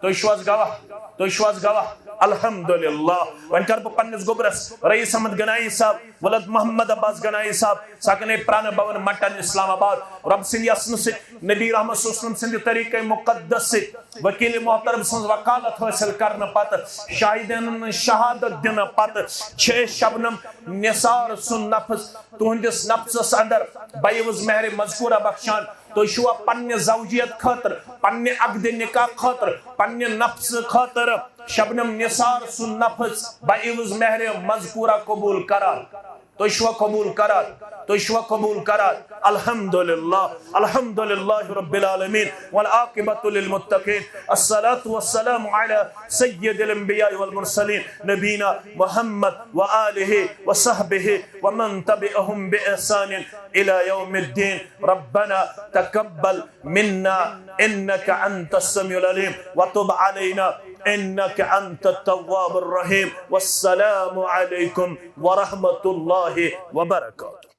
تُہۍ چھِو حظ گواہ؟ تُہۍ چھِو حظ گواہ؟ الحمدللہ۔ وۄنۍ کَرٕ بہٕ پننِس گوٚبرَس رئیس احمد گنایی صٲب، ولد محمد عباس گنایی صٲب، سکنِ پرانہ بھون مٹن اسلام آباد۔ رۄب سٕنٛدِ یژھنہٕ سۭتۍ، نبی رحمت صلی اللہ علیہ وسلم سٕنٛدِ طریٖقے مقدس سۭتۍ، وکیل محترم سٕنٛز وکالت حٲصِل کرنہٕ پتہٕ، شاہدینن ہٕنٛز شہادت دِنہٕ پتہٕ چھِ أسۍ شبنم نثار سُنٛد نفس تُہنٛدِس نفسس اندر بعوض مہر مذکورہ بخشان۔ تُہۍ چھِوا پننہِ زوجیت خٲطرٕ، پننہِ عقدِ نکاح خٲطرٕ، پننہِ نفسہٕ خٲطرٕ شبنم نثار سُنٛد نفس بعوض مہر مذکورہ قبول کران؟ تُہۍ چھِوا قبول کران؟ تُہۍ چھِوا قبول کران؟ الحمدللہ، الحمدللہ رب العالمین، والعاقبۃ للمتقین، الصلاۃ والسلام علی سید الانبیاء والمرسلین، نبینا محمد وآلہ وصحبہ ومن تبعهم بإحسان إلى يوم الدين۔ ربنا تقبل منا إنك أنت السميع العليم وتب علينا إنك أنت التواب الرحيم۔ والسلام عليكم ورحمة الله وبركاته۔